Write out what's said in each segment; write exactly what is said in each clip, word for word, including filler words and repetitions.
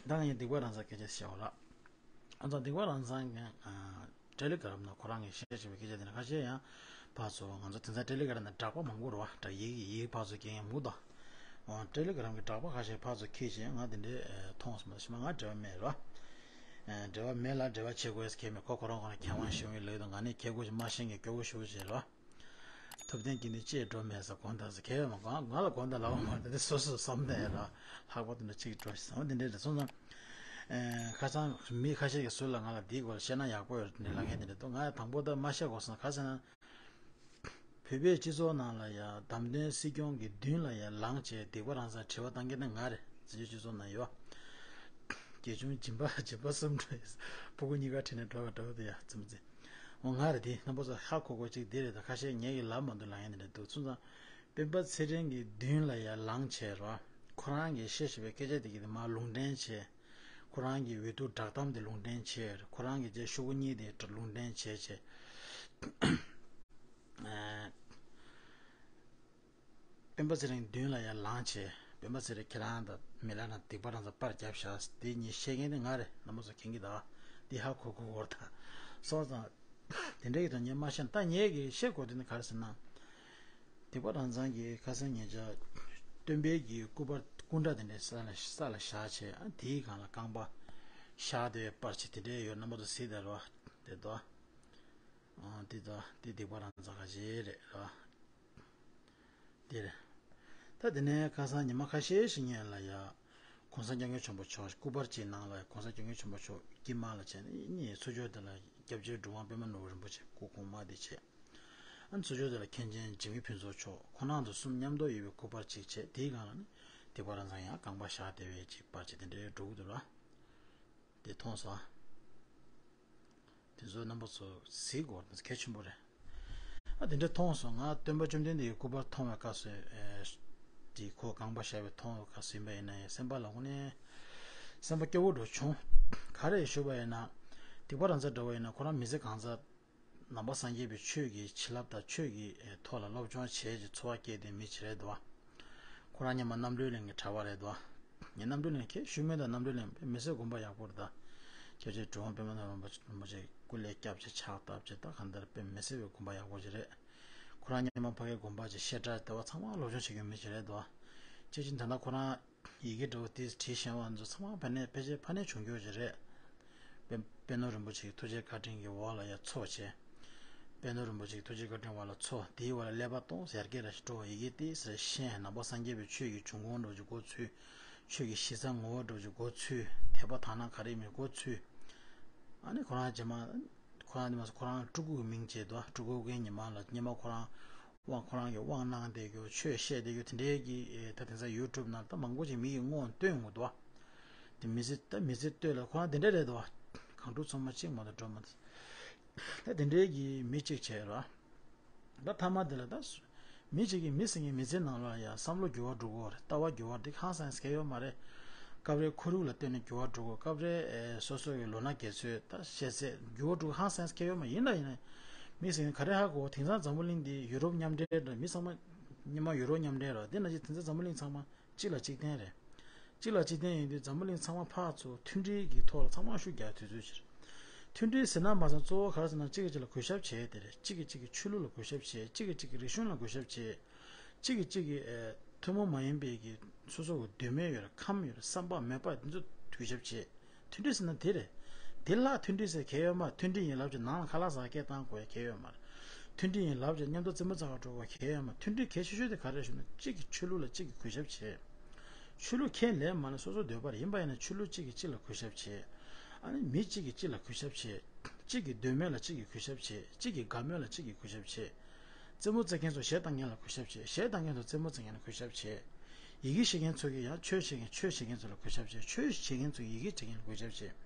ད་ངས་སྡིག་པ་རང་སངས་སྐད་ཆ་བཤད་པ་ར། ཨ་ཙང་སྡིག་པ་རང་སངས་ཀྱི་ཨ་ཊེ་ལི་གྷ་རམ་ནང་ཁོ་རང་གིས་བཤད་བཞིན་པའི་སྐད་ཆ་དེ་ནི་ཁ་ཤས་ཡང་ཕར་ཚུར་ང་ཚོ་དེང་སང་ཊེ་ལི་གྷ་རམ་ནང་སྦྲག་པ་མང་པོ་རེད་བ། སྦྲག་ཡིག་ཡིག་ཕར་ཚུར་སྐྱེལ་མཁན་མང་པོ་འདུག་ཨ་ཊེ་ལི་གྷ་རམ་གྱི་སྦྲག་པ་ཁ་ཤས་ཕར་ཚུར་འཁྱེར་བྱས་ང་དེ་འདྲའི་ཨ་མཐོང་སོང་། མ་གཞི་མ་ང་འབྲེལ་བ་མེད་རེད་བ། ཨ་འབྲེལ་བ་མེད་ལ་འབྲེལ་བ་བྱེད་དགོས་ཟེར་མཁན་མེད། ཁོ་ཁོ་རང་ཁོ་རང་མཁས་དབང་ཞུ་བའི་ལུགས་དང་། ང་ནི་མཁས་པོ་ཞིག་མ་ཤེས་མཁན་སྐྱོ་པོ་ཞེ་པོ་ཅིག་རེད་བ། ཐུབ་བསྟན་གྱི་ནི་ཅེས་འགྲོ་མེད་ས་དགོངས་དག་ས་ཁྱེད་མ་གང་ང་ལ་དགོངས་དག་ལབ་པ་མ་རེད། དེ་སོ་སོ་བསམ་ནས་ལ་ལྷག་པར་དུ་འདྲ་ཅིག་འགྲོ་ཞིག་བསམ་དེ་འདྲ་རེད། སོང་ཙང་ཨེ་ཁ་སང་མི་ཁ་ཤས་ཀྱིས་ཟུར་ལ་ང་ལ་འདིའི་སྐོར་བཤད་ན་ཡག་པོ་ཡོད་རེད་ལབ་མཁན་དེ་འདྲ་འདུག་ང་དང་པོ་ད་མ་བཤད་དགོས་སོང་། ག་ཟེར་ན་བོད་པའི་སྤྱི་ཚོགས་ནང་ལ་ཡ་བདམས་ཐོན་སྲིད་སྐྱོང་གི་མདུན་ལ་ཡ་ལངས་བྱས་སྡིག་པ་རང་སངས་དྲི་བ་བཏང་མཁན་དེ་ང་རེད། བཙན་བྱོལ་སྤྱི་ཚོགས་ནང་ཡོད། དགེ་ཆུང་སྦྱིན་པ་སྦྱིན་པ་སུམ་བྲོ་ཕྲུ་གུ་གཉིས་ཀ་ཁྲིད་ནས་འགྲོ་བ་འདྲ་བོ་དེ་ཡ་ཙམ་ཙེ། འོ་ང་རེད་དེ། རྣམ་པ་ཚོ་ཧ་གོ་གོ་ཅིག་འདི་རེད། ད་ཁ་ཤས་ངེད་ཀྱི་ལབ་མ་འདུག་ལབ་མཁན་དེ་འདྲ་འདུག་སོང་ཙང་སྤེན་པ་ཚེ་རིང་གི་མདུན་ལ་ཡར་ལངས་བྱས་རོ། ཁོ་རང་གིས་བཤད་བཞིན་པའི་སྐད་ཆ་དེ་གི་དེ་མར་ལུང་འདྲེན་བྱས། ཁོ་རང་གི་འོས་བསྡུ་བསྒྲགས་གཏམ་དེ་ལུང་འདྲེན་བྱས། ཁོ་རང་གི་རྗེས་ཤོག་གུ་གཉིས་དེ་ལུང་འདྲེན་བྱས་བྱས། ཨ། སྤེན་པ་ཚེ་རིང་མདུན་ལ་ཡར་ལངས་བྱས། སྤེན་པ་ཚེ་རིང་ཁྱེད་རང་དང་མི་ལ་ན་སྡིག་པ་རང་ཚོ་པར་བརྒྱབ་བཞག་དེ་གཉིས་བཤད་མཁན་དེ་ང་རེད། རྣམ་པ་ཚོ་མཁྱེན་གྱི་གདའ། འདི་ཧ་གོ་གོ་བོར་དང་། སོང་ཙང་དེ་འདྲ་ཡི་དོན་ངས་མ་བཤད་ན། ད་ངས་ཀྱི་བཤད་དགོས་དོན་དེ་ག་རེ་ཟེར་ན། སྡིག་པ་རང་ཚང་གི་ཁ་སང་ཉེ་ཆར་སྟོན་པའི་གི་སྐུ་པར་སྐུ་འདྲ་དེ་འདྲ་ས་ལ་ས་ལ་བཞག་བྱས། ཨ་དེའི་སྒང་ལ་རྐང་པ་བཞག་དེ་པར་ཆས་དེ་འདྲ་ཡོད། རྣམ་པ་ཚོ་གཟིགས་དང་རོ། དེ་དོ། ཨང་། དེ་ད་དེ་སྡིག་པ་རང་ཚང་ཁ་ཤས་རེད་ར། དེ་རེད། ད་དེ་ནས་ཁ་སང་ཉི་མ་ཁ་ཤས་ཤིག་སྔོན་ལ་ཡ། གོང་ས་སྐྱབས་མགོན་ཆེན་པོ་མཆོག་སྐུ་པར་གཅིག་ནང་ལ་གོང་ས་སྐྱབས་མགོན་ཆེན་པོ་མཆོག་དཀྱིལ་མ་ལ་བྱས་ནས་གཉིས་ཚུར་ཕྱོགས་དེ་ལ་སྐྱབས་རྗེ་གྲུབ་དབང་པད་མ་ནོར་བུ་རིན་པོ་ཆེ་སྐུ་གོང་མ་དེ་བྱས། ཨ་ནི་ཚུར་ཕྱོགས་དེ་ལ་མཁན་ཆེན་འཇིགས་མེད་ཕུན་ཚོགས་མཆོག་ཁོང་རྣམ་ཚོ་གསུམ་མཉམ་དུ་ཡོད་པའི་སྐུ་པར་གཅིག་བྱས། དེའི་སྒང་ལ་ནི་སྡིག་པ་རང་ཚང་ཡང་རྐང་པ་བཞག་བསྡད་པའི་གཅིག་པར་ཆས་དེ་འདྲའི་འགྲོ་གི་འདུག་ལ། དེ་མཐོང་སོང་། དེ་ཚོ་རྣམ་པ་ཚོ་གཟིགས་དགོས་རེད། གལ་ཆེན་པོ་རེད། ཨ་དེ་འདྲ་མཐོང་སོང་། ང་སྟོན་པ་བཅོམ་ལྡན་འདས་ཀྱི་སྐུ་པར་མཐོང་བའི་སྐབས་སུ། ཨེ། དེ་ཁོ་རྐང་པ་བཞག་པའི་མཐོང་བའི་སྐབས་སུ་ཡིན་པ་ཡིན་ན་ཡང་སེམས་པ་ལ་དངོས་གནས་སེམས་པ་སྐྱོ་བོ་འདྲ་བྱུང་། ག་རེ་ཞུས་པ་ཡིན་ན། སྡིག་པ་རང་ཚང་འདྲ་བོ་ཡིན་ན་ཁོ་རང་མི་ཚེ་གང་ཚང་ནང་པ་སངས་རྒྱས་པའི་ཆོས་ཀྱི་བྱིན་རླབས་དང་ཆོས་ཀྱི་ཐོག་ལ་སློབ་སྦྱོང་བྱས་ཀྱི་འཚོ་བ་སྐྱེལ་བསྡད་མི་ཅིག་རེད་འདུག་ཁོ་རང་སྔོན་མ་རྣམ་གྲོལ་གླིང་གི་གྲྭ་པ་རེད་འདུག་ངས་རྣམ་གྲོལ་གླིང་ཁྱེད་ཞུ་མེད་དང་། རྣམ་གྲོལ་གླིང་དཔེ་མི་སྲིད་དགོན་པ་ཡག་པོ་རེད་ད། སྐྱབས་རྗེ་གྲུབ་དབང་པད་མ་ནོར་བུ་རིན་པོ་ཆེ་སྐུ་ལས་བསྐྱབས་བྱས་ཕྱག་བཏབ་བྱས་ད་གང་ལྟར་དཔེ་མི་སྲིད་པའི་དགོན་པ་ཡག་པོ་ཅིག་རེད། ཁོ་རང་སྔོན་མ་ཕ་གིའི་དགོན་པ་ཅིག་བཤད་གྲྭ་ལྟ་བུ་ཚང་མ་སློབ་སྦྱོང་བྱེད་མཁན་མི་ཅིག་རེད་འདུག་སྐྱེས་ཆེན་ད་ལྟ་ཁོ་རང་ཡི་གེ་འདྲ་བོ་དེ་བྲིས་བཞག་པ་ཚོ་ཚང་མ་ཕ་ནས་ཕལ་ཆེར་ཕ་ནས་བྱུང་རྒྱུ་ཅིག་རེད། པད་པད་ནོར་རིན་པོ་ཆེ་གི་ཐུགས་རྗེ་བཀའ་དྲིན་གྱི་འོག་ལ་ཡ་འཚོ་བྱས། པད་ནོར་རིན་པོ་ཆེ་གི་ཐུགས་རྗེ་བཀའ་དྲིན་འོག་ལ་འཚོ། དེའི་འོག་ལ་ཀླད་པ་སྟོང་ཡར་རྒྱས་ར་ཞིག་འགྲོ། ཡི་གེ་ཏིས་རེ་ཤེས། ནང་པ་སངས་རྒྱས་པའི་ཆོས་ཀྱི་འབྱུང་ཁུངས་འདྲ་བོ་ཅིག་མགོ་ཚོས། ཆོས་ཀྱི་གཞི་རྩ་ངོ་བོ་འདྲ་བོ་ཅིག་མགོ་ཚོས། དད་པ་དག་སྣང་ག་རེ་མེད་མགོ་ཚོས། ཨ་ནི་ཁོ་རང་རྗེས་མ། ཁོ་རང་དེ་མ་ཟད་ཁོ་རང་སྤྲུལ་སྐུ་གི་མིང་བརྗེས་འདུག་སྤྲུལ་སྐུ་གི་ཉི་མ་ལ་སྔོན་མ་ཁོ་རང་དབང་ཁོ་རང་གི་དབང་གནང་བསྡད་རྒྱུ། ཆོས་བཤད་བསྡད་རྒྱུ་དེ་འདྲའི་གི་ད་དེང་སང་ཡུ་ཊུབ་ནང་ད་མང་པོ་ཅིག་མི་ཡི་སྔོན་སྟོན་ཡོང་གི་འདུག་དེ་མི་ཚེ་ད་མི་ཚེ་སྟོད་ལ་ཁོ་རང་དེ་འདྲ་རེད་འདུག་གང་ཕྲུག་ཚང་མ་གཅིག་མ་གཏོགས་འགྲོ་མ་ཐུབ། ད་དེ་འདྲའི་གི་མི་གཅིག་བྱས་ར། ད་མཐའ་མ་དེ་ལ་ད་སུ། མི་གཅིག་གིས་མི་ཟེར་མཁན་མི་ཚེ་ནང་ལ་ཡང་བསམ་བློ་འགྱུར་བ་འགྲོ་གི་ཡོད་རེད། ལྟ་བ་འགྱུར་བ་འདི་ཧང་སངས་གལ་ཡོད་མ་རེད། སྐབས་རེ་ཁོར་ཡུག་ལ་བརྟེན་ནས་འགྱུར་བ་འགྲོ་གི། སྐབས་རེ་ཨེ་སོ་སོ་གི་ལོ་ན་རྒས་ཚོད་ད་ཤེས་ཚད་འགྱུར་བ་འགྲོ་གི་ཧང་སངས་གལ་ཡོད་མ་ཡིན་ལ། ཡིན་ན་མི་ཟེར་མཁན་ག་རེ་ཧ་གོ། དེང་སང་འཛམ་བུ་གླིང་འདི་ཡུ་རོབ་མཉམ་འབྲེལ་འདྲ། མི་ཚང་མ་སྔོན་མ་ཡུ་རོབ་མཉམ་འབྲེལ་རེད། དེ་ནང་བཞིན་དེང་སང་འཛམ་བུ་གླིང་ཚང་མ་གཅིག་ལ་གཅིག་བརྟེན་རེད། གཅིག་ལ་གཅིག་བརྟེན་ཡིན་དུས་འཛམ་བུ་གླིང་ཚང་མ་ཕར་ཚུར་མཐུན་སྒྲིལ་གྱི་ཐོག་ལ་ཚང་མ་ཤུགས་རྒྱག་དུས་ཚོད་ཅིག་རེད། མཐུན་སྒྲིལ་ཟེར་ན་མ་ཚང་གཙོ་བོ་ག་རེ་ཟེར་ན་གཅིག་གིས་གཅིག་ལ་གུས་ཞབས་བྱས་དེ་རེད། གཅིག་གིས་གཅིག་གི་ཆོས་ལུགས་ལ་གུས་ཞབས་བྱས། གཅིག་གིས་གཅིག་གི་རིག་གཞུང་ལ་གུས་ཞབས་བྱས། གཅིག་གིས་གཅིག་གི་ཨེ་ཐུན་མོང་མ་ཡིན་པའི་གི་སོ་སོ་གི་འདོད་མོས་ཡོད་རེད། ཁམས་ཡོད་རེད། བསམ་པ་མོས་པ་འདི་ཚོ་གུས་ཞབས་བྱས། མཐུན་སྒྲིལ་ཟེར་ན་དེ་རེད། དེ་ལྷག་མཐུན་སྒྲིལ་ཟེར་གལ་ཡོད་མ། མཐུན་སྒྲིལ་ཡིན་ལབ་ཀྱི་ནང་ལ་ཁ་ལག་ཟ་སྐད་བཏང་དགོས་ཡ་གལ་ཡོད་མ་རེད། མཐུན་སྒྲིལ་ཡིན་ལབ་ཀྱི་མཉམ་དུ་རྩེད་མོ་རྩེ་ག་འགྲོ་དགོས་གལ་ཡོད་མ། མཐུན་སྒྲིལ་གལ་ཆེ་ཤོས་དེ་ག་རེ་ཞུ་ན་གཅིག་གི་ཆོས་ལུགས་ལ་གཅིག་གིས་གུས་ཞབས་བྱེད། ཆོས་ལུགས་ཁས་ལེན་མ་ལེན་སོ་སོའི་འདོད་པ་རེད། ཡིན་པ་ཡིན་ན་ཆོས་ལུགས་གཅིག་གིས་གཅིག་ལ་གུས་ཞབས་བྱེད། ཨ་ནི་མི་གཅིག་གིས་གཅིག་ལ་གུས་ཞབས་བྱེད། གཅིག་གི་འདོད་མོས་ལ་གཅིག་གིས་གུས་ཞབས་བྱེད། གཅིག་གི་དགའ་མོས་ལ་གཅིག་གིས་གུས་ཞབས་བྱེད། རྩེད་མོ་རྩེ་མཁན་ཚོ་གཞས་བཏང་མཁན་ལ་གུས་ཞབས་བྱེད། གཞས་བཏང་མཁན་ཚོ་རྩེད་མོ་རྩེ་མཁན་ལ་གུས་ཞབས་བྱེད། ཡི་གེ་ཤེས་མཁན་ཚོ་གིས་ཡང་ཆོས་བྱེད་མཁན་ཆོས་བྱེད་མཁན་ཚོ་ལ་གུས་ཞབས་བྱེད། ཆོས་བྱེད་མཁན་ཚོ་གིས་ཡི་གེ་བྲིས་མཁན་ལ་གུས་ཞབས་བྱེད།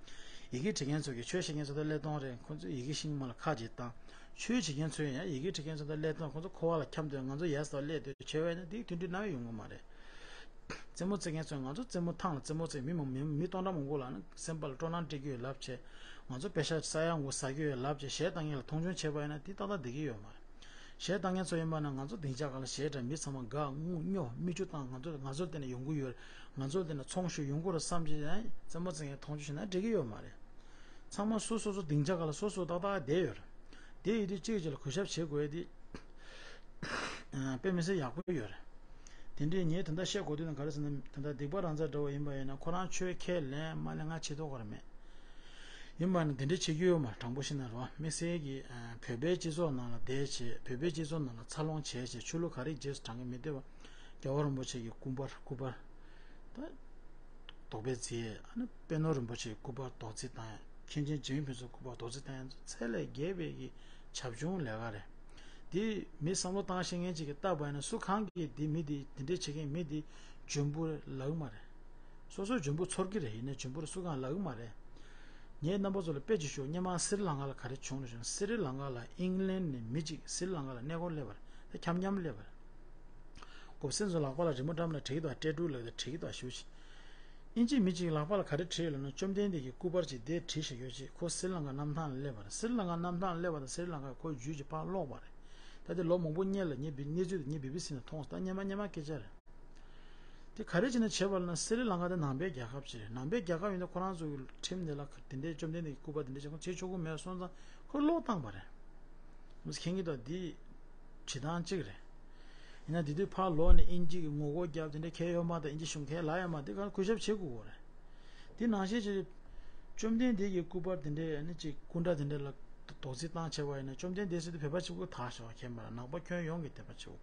ཡི་གེ་བྲིས་མཁན་ཚོ་གིས་ཆོས་བྱེད་མཁན་ཚོ་དང་ཀླད་སྟོང་རེད། ཁོང་ཚོས་ཡི་གེ་ཤེས་མ་ལ་ཁ་ཅིག་བཏང་། ཆོས་བྱེད་མཁན་ཚོས་ཡང་ཡི་གེ་བྲིས་མཁན་ཚོ་དང་ཀླད་སྟོང་། ཁོང་ཚོ་འཁོར་བ་ལ་འཁྱམས་དུས་ང་ཚོ་ཡལ་སར་སླེབས་དུས་བྱས་པ་ཡིན་ན་དེའི་མཐུན་སྒྲིལ་རྣ་བས་ཡོང་གི་མ་རེད། རྩེད་མོ་རྩེ་མཁན་ཚོས་ང་ཚོ་རྩེད་མོ་ཐང་ལ་རྩེད་མོ་རྩེ། མི་མང་མི་མི་སྟོང་ཕྲག་མང་པོ་ལ་ནི་སེམས་པ་ལ་སྤྲོ་སྣང་སྤྲད་ཀྱི་ཡོད་ལབ་བྱས། ང་ཚོ་པེ་ཤ་ས་ཡ་མགོ་ཟ་གི་ཡོད་ལབ་བྱས། གཞས་བཏང་མཁན་ལ་མཐོང་ཆུང་བྱས་པ་ཡིན་ན་དེ་ཏག་ཏག་བསྡད་ཀྱི་ཡོད་མ་རེད། གཞས་བཏང་མཁན་ཚོ་ཡིན་པ་ན་ང་ཚོ་སྡིངས་ཆ་སྒང་ལ་གཞས་འཁྲབ། མི་ཚང་མ་དགའ་ངུ་སྨྱོ་མིག་ཆུ་བཏང་། ང་ཚོ་ང་ཚོར་བརྟེན་ནས་ཡོང་གི་ཡོད་རེད། ང་ཚོར་བརྟེན་ནས་ཚོང་ཞུགས་ཡོང་གི་རེད་བསམ་བྱས་ཡང་རྩེད་མོ་རྩེ་མཁན་མཐོང་ཆུང་བྱས་ན་འགྲིག་གི་ཡོད་མ་རེད། ཚང་མ་སོ་སོ་སོ་སྡིངས་ཆ་སྒང་ལ་སོ་སོ་ཏག་ཏག་བསྡད་ཡོད་རེད། དེ་ཡིན་དུས་གཅིག་གཅིག་ལ་གུས་ཞབས་བྱེད་དགོས་དེ་དཔེ་མི་སྲིད་ཡག་པོ་ཡོད་རེད། དེ་འདྲའི་ངས་ད་ལྟ་བཤད་དགོས་དུས་ན་ག་རེ་ཟེར་ན། ད་ལྟ་སྡིག་པ་རང་ཚ་འདྲ་བོ་ཡིན་པ་ཡིན་ན་ཁོ་རང་ཆོས་ཁས་ལེན་མ་ལེན་ང་བྱེད་ཐུབ་ཀྱི་རེད་མེད། ཡིན་པ་ན་དེ་འདྲ་བྱེད་རྒྱུ་ཡོད་མ་རེད། དྲང་པོ་བཤད་ན་རེད་བ། དམིགས་བསལ་གྱི་ཨ་བོད་པའི་སྤྱི་ཚོགས་ནང་ལ་བསྡད་བྱས། བོད་པའི་སྤྱི་ཚོགས་ནང་ལ་འཚར་ལོངས་བྱས་བྱས། ཆོས་ལུགས་ག་རེ་རྗེས་སུ་འབྲང་གི་མི་འདུག་བ། རྒྱལ་བ་རིན་པོ་ཆེ་གི་སྐུ་པར་སྐུ་པར་ད་རྡོག་པས་བརྫིས། ཨ་ནི་པད་ནོར་རིན་པོ་ཆེ་གི་སྐུ་པར་རྡོག་བརྫིས་བཏང་ཡ། མཁན་ཆེན་ཇི་ཡུན་ཕུན་ཚོགས་སྐུ་པར་རྡོག་བརྫིས་བཏང་ཡ་ཚོ་ཚད་ལས་བརྒལ་བའི་གི་བྱབ་ཆུང་ལས་ཀ་རེད། དེ་མི་བསམ་བློ་བཏང་ཤེས་མཁན་ཅིག་གིས་བལྟས་པ་ཡིན་ན། སུ་གང་གིས་དེ་མི་དེ་དེ་འདྲས་བྱེད་མཁན་མི་དེ་འཇོན་པོ་ལབ་ཀྱི་མ་རེད། སོ་སོ་འཇོན་པོ་ཚོར་གྱི་རེད། ཡིན་ནའི་འཇོན་པོ་རེད་སུ་གང་ལབ་ཀྱི་མ་རེད། ངས་རྣམ་པ་ཚོ་ལ་དཔེ་ཅིག་ཞུ། སྔོན་མ་སི་རི་ལང་ཀ་ལ་ག་རེ་བྱུང་ལ་ཞུ་ན། སི་རི་ལང་ཀ་ལ་ཨིང་ལན་ནས་མི་གཅིག་སི་རི་ལང་ཀ་ལ་གནས་སྐོར་སླེབས་པ་རེད། ད་འཁྱམ་འཁྱམ་སླེབས་པ་རེད། སྐུ་སེམས་ཚོ་ལག་པ་ལ་རི་མོ་འགྲམ་ལ་བྲིས་འདུག་སྤྲེལ་ཕྲུག་ལགས་དང་བྲིས་འདུག་ཞུ་ཅིག་ཨིན་ཇི་མི་གཅིག་ལག་པ་ལ་ག་རེ་བྲིས་ཡོད་ལབ་ན། བཅོམ་ལྡན་འདས་ཀྱི་སྐུ་པར་ཅིག་དེ་བྲིས་བཞག་ཡོད་ཅིག་ཁོ་སི་རི་ལང་ཀ་གནམ་ཐང་ལ་སླེབས་པ་རེད། སི་རི་ལང་ཀ་གནམ་ཐང་ལ་སླེབས་པ་དང་སི་རི་ལང་ཀ་ཁོའི་རྒྱུད་ཀྱི་ཕར་ལོག་པ་རེད། ད་དེ་ལོ་མང་པོ་སྔོན་ལ་ངས་བི་གནས་ཚུལ་དེ་ངས་བི་བི་སི་ནས་མཐོང་སོང་། ད་སྔོན་མ་སྔོན་མ་སྐད་ཆ་རེད། དེ་ག་རེ་བྱས་ནས་བྱས་པ་ལབ་ན། སི་རི་ལང་ཀ་དེ་ནང་པའི་རྒྱལ་ཁབ་ཅིག་རེད། ནང་པའི་རྒྱལ་ཁབ་ཡིན་ན་ཁོ་རང་ཚོ་གི་ཁྲིམས་དེ་ལ་དེ་འདྲའི་བཅོམ་ལྡན་འདས་ཀྱི་སྐུ་པར་དེ་འདྲ་བྱས་ཁོ་བྱེད་ཆོག་གི་མེད་སོང་ཙང་ཁོ་ལོག་བཏང་པ་རེད། མཁྱེན་གྱི་འདུག་འདི་བྱེད་སྟངས་གཅིག་རེད། ཡིན་ན་དེ་དུས་ཕར་ལོག་ནས་དབྱིན་ཇི་གི་ངོ་རྒོལ་རྒྱབ་དེ་འདྲ་གལ་ཡོད་མ་རེད། དབྱིན་ཇི་གཞུང་གལ་ལ་ཡོད་མ་རེད། དེ་ག་གུས་ཞབས་བྱེད་དགོས་རེད། དེ་ནང་བཞིན་གྱི་བཅོམ་ལྡན་འདས་ཀྱི་སྐུ་པར་དེ་འདྲའི་ཨ་ནི་ཅིག་སྐུ་འདྲ་དེ་འདྲ་ལ་རྡོག་རྫིས་བཏང་བྱས་པ་ཡིན་ན། བཅོམ་ལྡན་འདས་ཟེར་དུས་བོད་པ་གཅིག་པུ་དག་བྱས་པ་མཁྱེན་པ་རེད། ནང་པ་ཁྱོན་ཡོངས་ཀྱི་དད་པ་ཆེ་བོ།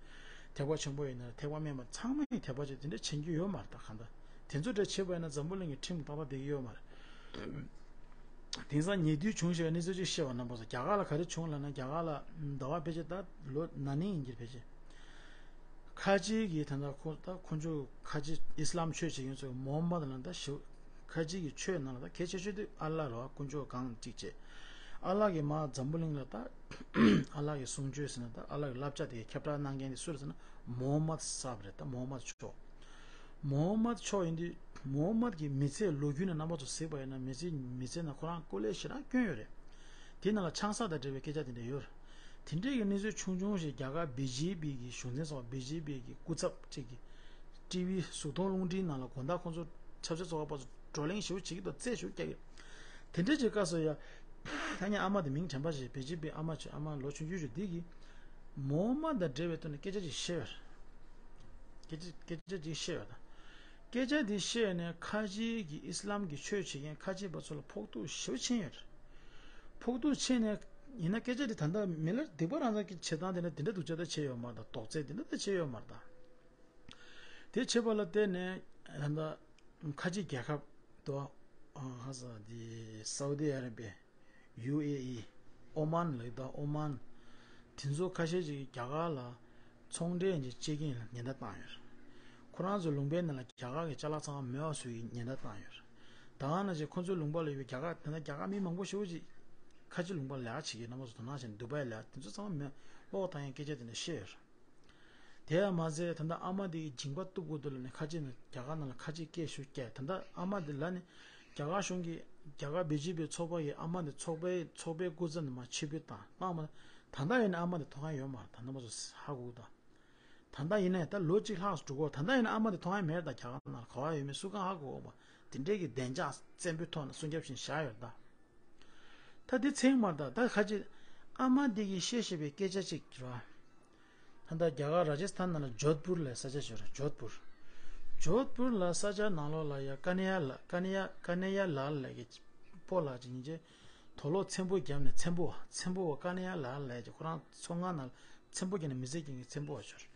ཐེག་པ་ཆེན་པོ་ཡིན་ན་རེད། ཐེག་པ་དམན་པ་ཚང་མས་དད་པ་བྱེད་དེ་འདྲ་བྱེད་རྒྱུ་ཡོད་མ་རེད། ད་གང་ལྟར་དེ་ཚོ་འདྲ་བྱས་པ་ཡིན་ན་འཛམ་བུ་གླིང་གི་ཁྲིམས་ཏག་ཏག་བསྡད་ཀྱི་ཡོད་མ་རེད། དེང་སང་ཉེ་དུས་བྱུང་བཞག་གནས་ཚུལ་ཅིག་བཤད་པ། རྣམ་པ་ཚོ་རྒྱ་གར་ལ་ག་རེ་བྱུང་ལབ་ན། རྒྱ་གར་ལ་ཟླ་བ་ཕལ་ཆེར་ད་ལོ་ན་ནིང་ཡིན་གྱི་རེད་ཕལ་ཆེར། ཁ་ཆེ་གི་ད་ལྟ་ཁོ་ད་ཁོ་ཚོ་ཁ་ཆེ་ཨི་སི་ལམ་ཆོས་བྱེད་མཁན་ཚོས་མོ་ཧམ་མད་ལ་ད་ཞུ། ཁ་ཆེ་གི་ཆོས་ནང་ལ་ད་གལ་ཆེ་ཤོས་དེ་ཨ་ལ་རེད་བ། དཀོན་མཆོག་གང་གཅིག་བྱས། ཨ་ལ་གི་མར་འཛམ་བུ་གླིང་ལ་ད་ཨ་ལ་གི་གསུང་ཆོས་ཟེར་ན། ད་ཨ་ལ་གི་བསླབ་བྱ་དེ་ཁྱབ་བསྒྲགས་གནང་མཁན་དེ་སུ་རེད་ཟེར་ན། མོ་ཧམ་མད་སཱབ་རེད། ད་མོ་ཧམ་མད་མཆོག་མོ་ཧམ་མད་མཆོག་ཡིན་དུས། མོ་ཧམ་མད་ཀྱི་མི་ཚེའི་ལོ་རྒྱུས་ནས་རྣམ་པ་ཚོ་གཟིགས་པ་ཡིན་ན། མི་ཚེ་མི་ཚེ་ནང་ཁོ་རང་སྐུ་ལས་ཞེ་དྲག་བསྐྱོན་ཡོད་རེད། དེ་ནང་ལ་ཆང་ས་དང་འབྲེལ་བའི་སྐད་ཆ་དེ་འདྲ་ཡོད་རེད། དེ་འདྲའི་གི་གནས་ཚུལ་ཆུང་ཆུང་ཞིག་རྒྱ་གར་བི་ཇེ་པི་གི་གཞུང་འཛིན་ཚོགས། བི་ཇེ་པི་གི་སྐུ་ཚབ་ཅིག་གིས་ཊི་ཝི་གཟུགས་མཐོང་རླུང་འཕྲིན་ནང་ལ་དགོང་དག་ཁོང་ཚོ་ཆབ་སྲིད་ཚོགས་པ་ཚོ་བགྲོ་གླེང་ཞེ་པོ་བྱེད་ཀྱི་འདུག་རྩེད་ཞེ་པོ་རྒྱག་གི། དེ་འདྲའི་ཅིག་སྐབས་སུ་ཡ། ད་ངས་ཨ་མ་དེ་མིང་དྲན་པ་ཞིག་བི་ཇེ་པི་ཨ་མ་ཆེ། ཨ་མ་ལོ་ཆུང་ཆུང་ཞིག་འདི་གིས་མོ་ཧམ་མད་དང་འབྲེལ་བའི་ཐོག་ནས་སྐད་ཆ་ཅིག་བཤད་ཡོད་རེད། སྐད་ཆ་སྐད་ཆ་ཅིག་བཤད་ཡོད་ད། སྐད་ཆ་འདི་བཤད་ནས་ཁ་ཆེ་གི་ཨི་སི་ལམ་གྱི་ཆོས་བྱེད་མཁན་ཁ་ཆེ་པ་ཚོ་ལ་ཕོག་ཐུག་ཞེ་པོ་ཕྱིན་ཡོད་རེད། ཕོག་ཐུག་ཕྱིན་ནས། ཡིན་ན་སྐད་ཆ་འདི་ད་ལྟ་མི་ལ་སྡིག་པ་རང་ཚ་གི་བྱེད་སྟངས་དེ་འདྲ་དེ་འདྲ་འདུག་བྱས་ད་བྱས་ཡོད་མ་རེད་ད། རྡོག་རྫིས་དེ་འདྲ་ད་བྱས་ཡོད་མ་རེད་ད། དེ་བྱས་པ་ལ་བརྟེན་ནས་ད་ལྟ་ཁ་ཆེ་རྒྱལ་ཁབ་དུ་ཧ་ས་དེ་སའུ་ཏི་ཨ་ར་བི་ཡ། ཡུ་ཨེ་ཨི། ཨོ་མཱན་ལབ་ད་ཨོ་མཱན། དེ་ཚོ་ཁ་ཤས་ཅིག་རྒྱ་གར་ལ་ཚོང་འབྲེལ་གྱི་བྱེད་མཁན་ལ་ཉེན་བརྡ་བཏང་ཡོད་རེད། ཁོ་རང་ཚོ་ལུང་པའི་ནང་ལ་རྒྱ་གར་གྱི་ཅ་ལག་ཚང་མ་མེད་པ་བཟོ་ཡི་ཉེན་བརྡ་བཏང་ཡོད་རེད། ད་ག་ནང་བཞིན་ཁོ་ཚོའི་ལུང་པ་ལ་ཡོད་པའི་རྒྱ་གར། ད་ལྟ་རྒྱ་གར་མི་མང་པོ་ཞེ་པོ་ཅིག་ཁ་ཆེ་ལུང་པ་ལ་ལས་ཀ་བྱེད་ཀྱི། རྣམ་པ་ཚོ་དོ་སྣང་བྱས་ན་དུ་བྷའི་ལ་དེ་ཚོ་ཚང་མ་མེད། ལོག་བཏང་ཡའི་སྐད་ཆ་དེ་འདྲ་བཤད་ཡོད་རེད། དེ་ཡང་མ་ཟད་ད་ལྟ་ཨ་མ་དེ་གི་མཇིང་པ་གཏུབ་དགོས་འདུག་ལབ་ནས་ཁ་ཆེ་ནས་རྒྱ་གར་ནང་ལ་ཁ་ཆེ་སྐད་ཞུ་སྐད། ད་ལྟ་ཨ་མ་དེ་ལ་ནི་རྒྱ་གར་གཞུང་གིས་རྒྱ་གར་བི་ཇེ་པི་ཚོགས་པ་ཡིས་ཨ་མ་དེ་ཚོགས་པའི་ཚོགས་པའི་སྐུ་ཚབ་ནས་མར་ཕྱིར་འབུད་བཏང་བཏང་མ། ད་ལྟ་ཡིན་ན་ཨ་མ་དེ་མཐོང་ཡ་ཡོད་མ་རེད། ད་རྣམ་པ་ཚོ་ཧ་གོ་གི་ད། ད་ལྟ་ཡིན་ན་ད་ལོ་གཅིག་ལྷག་འགྲོ་གོ། ད་ལྟ་ཡིན་ན་ཨ་མ་དེ་མཐོང་ཡ་མེད་རེད་ད། རྒྱ་གར་ནང་ལ་ག་བ་ཡོད་མེད་སུ་གང་ཧ་གོ་གོ་བ། དེ་འདྲའི་གི་བདེ་འཇགས་བཙན་པོའི་ཐོག་ནས་སྲུང་སྐྱོབ་བྱས་བཞག་ཡོད་རེད་ད། ད་དེ་ཚེག་མ་རེད་ད། ད་ཁ་ཆེ་ཨ་མ་དེ་གིས་བཤད་བཤད་པའི་སྐད་ཆ་ཅིག་རེད་བ། ད་ལྟ་རྒྱ་གར་ར་ཇི་སི་ཐན་ནང་ལ་ཇོད་པུར་ལབ་ས་ཆ་ཅིག་ཡོད་རེད། ཇོད་པུར། ཇོད་པུར་ལབ་ས་ཆ་ནང་ལོགས་ལ་ཡ་ཀ་ནེ་ཡ་ལ་ཀ་ནེ་ཡ་ཀ་ནེ་ཡ་ལ་ལབ་མཁན་སྤོ་ལགས་ཅིག་ཡིན་གྱི། དུག་ལོག་ཚེམ་བུ་བརྒྱབ་ནས་ཚེམ་བུ་བ་ཚེམ་བུ་བ་ཀ་ནེ་ཡ་ལ་ལབ་མཁན་ཅིག་ཁོ་རང་ཚོང་ཁང་ནང་ལ་ཚེམ་བུ་བརྒྱབ་ནས་མི་ཚེ་སྐྱེལ་མཁན་ཚེམ་བུ་བ་ཅིག་ཡོད་རེད།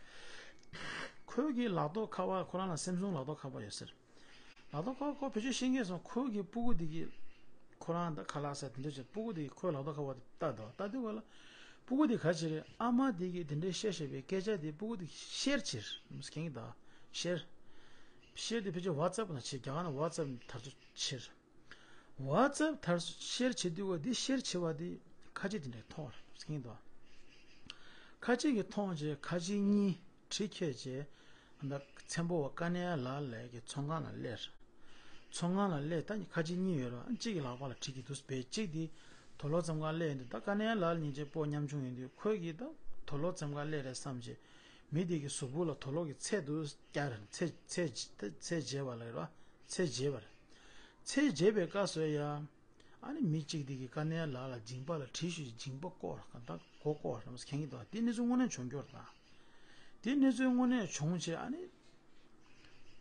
ཁོའི་གི་ལག་ཐོག་ཁ་པར། ཁོ་རང་ལ་སེམ་སུང་ལག་ཐོག་ཁ་པར་ཡོད་ཟེར། ལག་ཐོག་ཁ་པར་ཁོ་བེད་སྤྱོད་ཤེས་མཁན་སོང་། ཁོའི་གི་སྤུ་གུ་དེ་གིས་ཁོ་རང་ད་ཁ་ལག་ཟ་དེ་འདྲ་བྱས། སྤུ་གུ་དེ་གིས་ཁོའི་ལག་ཐོག་ཁ་པར་དེ་ལྟ་དང་། ལྟ་དུས་ག་ལ་སྤུ་གུ་དེ་ག་བྱེད་རེད། ཨ་མ་དེ་གིས་དེ་འདྲའི་བཤད་བཤད་པའི་སྐད་ཆ་དེ་སྤུ་གུ་དེ་གིས་ཤེར་བྱེད། མཁྱེན་གྱི་ད། ཤེར། ཤེར་དེ་ཕལ་ཆེར་ཝ་ཙབ་ནང་བྱེད། རྒྱ་གར་ནང་ཝ་ཙབ་དར་སྲོལ་ཆེ། ཝ་ཙབ་དར་སྲོལ་ཤེར་བྱེད་དུས་ག་དེ་ཤེར་བྱེད་པ་དེ་ཁ་ཆེ་དེ་འདྲས་མཐོང་བ་རེད། མཁྱེན་གྱི་ད། ཁ་ཆེ་གིས་མཐོང་བྱས་ཁ་ཆེ་གཉིས་གྲི་ཁྱེར་བྱས། ད་ཚེམ་བུ་བ་ཀ་ནེ་ཡ་ལ་ལབ་མཁན་གྱི་ཚོང་ཁང་ལ་སླེབས། ཚོང་ཁང་ལ་སླེབས། ད་ཁ་ཆེ་གཉིས་ཡོད་རེད་བ། གཅིག་གི་ལག་པ་ལ་གྲི་གི་འདུག་སྦས། གཅིག་དེ་དུག་ལོག་ཚོང་ཁང་སླེབས་ཡོང་དུས་ད་ཀ་ནེ་ཡ་ལ་ལབ་མཁན་ཅིག་སྤོ་ཉམ་ཆུང་ཡིན་དུས་ཁོས་གིས་ད་ དུག་ལོག་བཙེམ་ག་སླེབས་རེད་བསམ་བྱས། མི་དེ་གི་གཟུགས་པོ་ལ་དུག་ལོག་གི་ཚད་དུ་བསྐྱལ་རེད། ཚད་ཚད་ཚད་འཇལ་བ་ལ་རེད་བ། ཚད་འཇལ་བ་རེད། ཚད་འཇལ་བའི་སྐབས་སུ་ཡ། ཨ་ནི་མི་གཅིག་དེ་གི་དཀའ་གནད་ལགས་ལ་མཇིང་པ་ལ་གྲི་ཞུ་ཞིག་མཇིང་པ་བསྐོར་ག་ད་མགོ་བསྐོར་ར་མཁན་གྱི་འདུག་དེ་གནས་ཚུལ་དངོས་གནས་བྱུང་རྒྱུ་རེད་ད། དེ་གནས་ཚུལ་དངོས་གནས་བྱུང་བྱས་ཨ་ནི།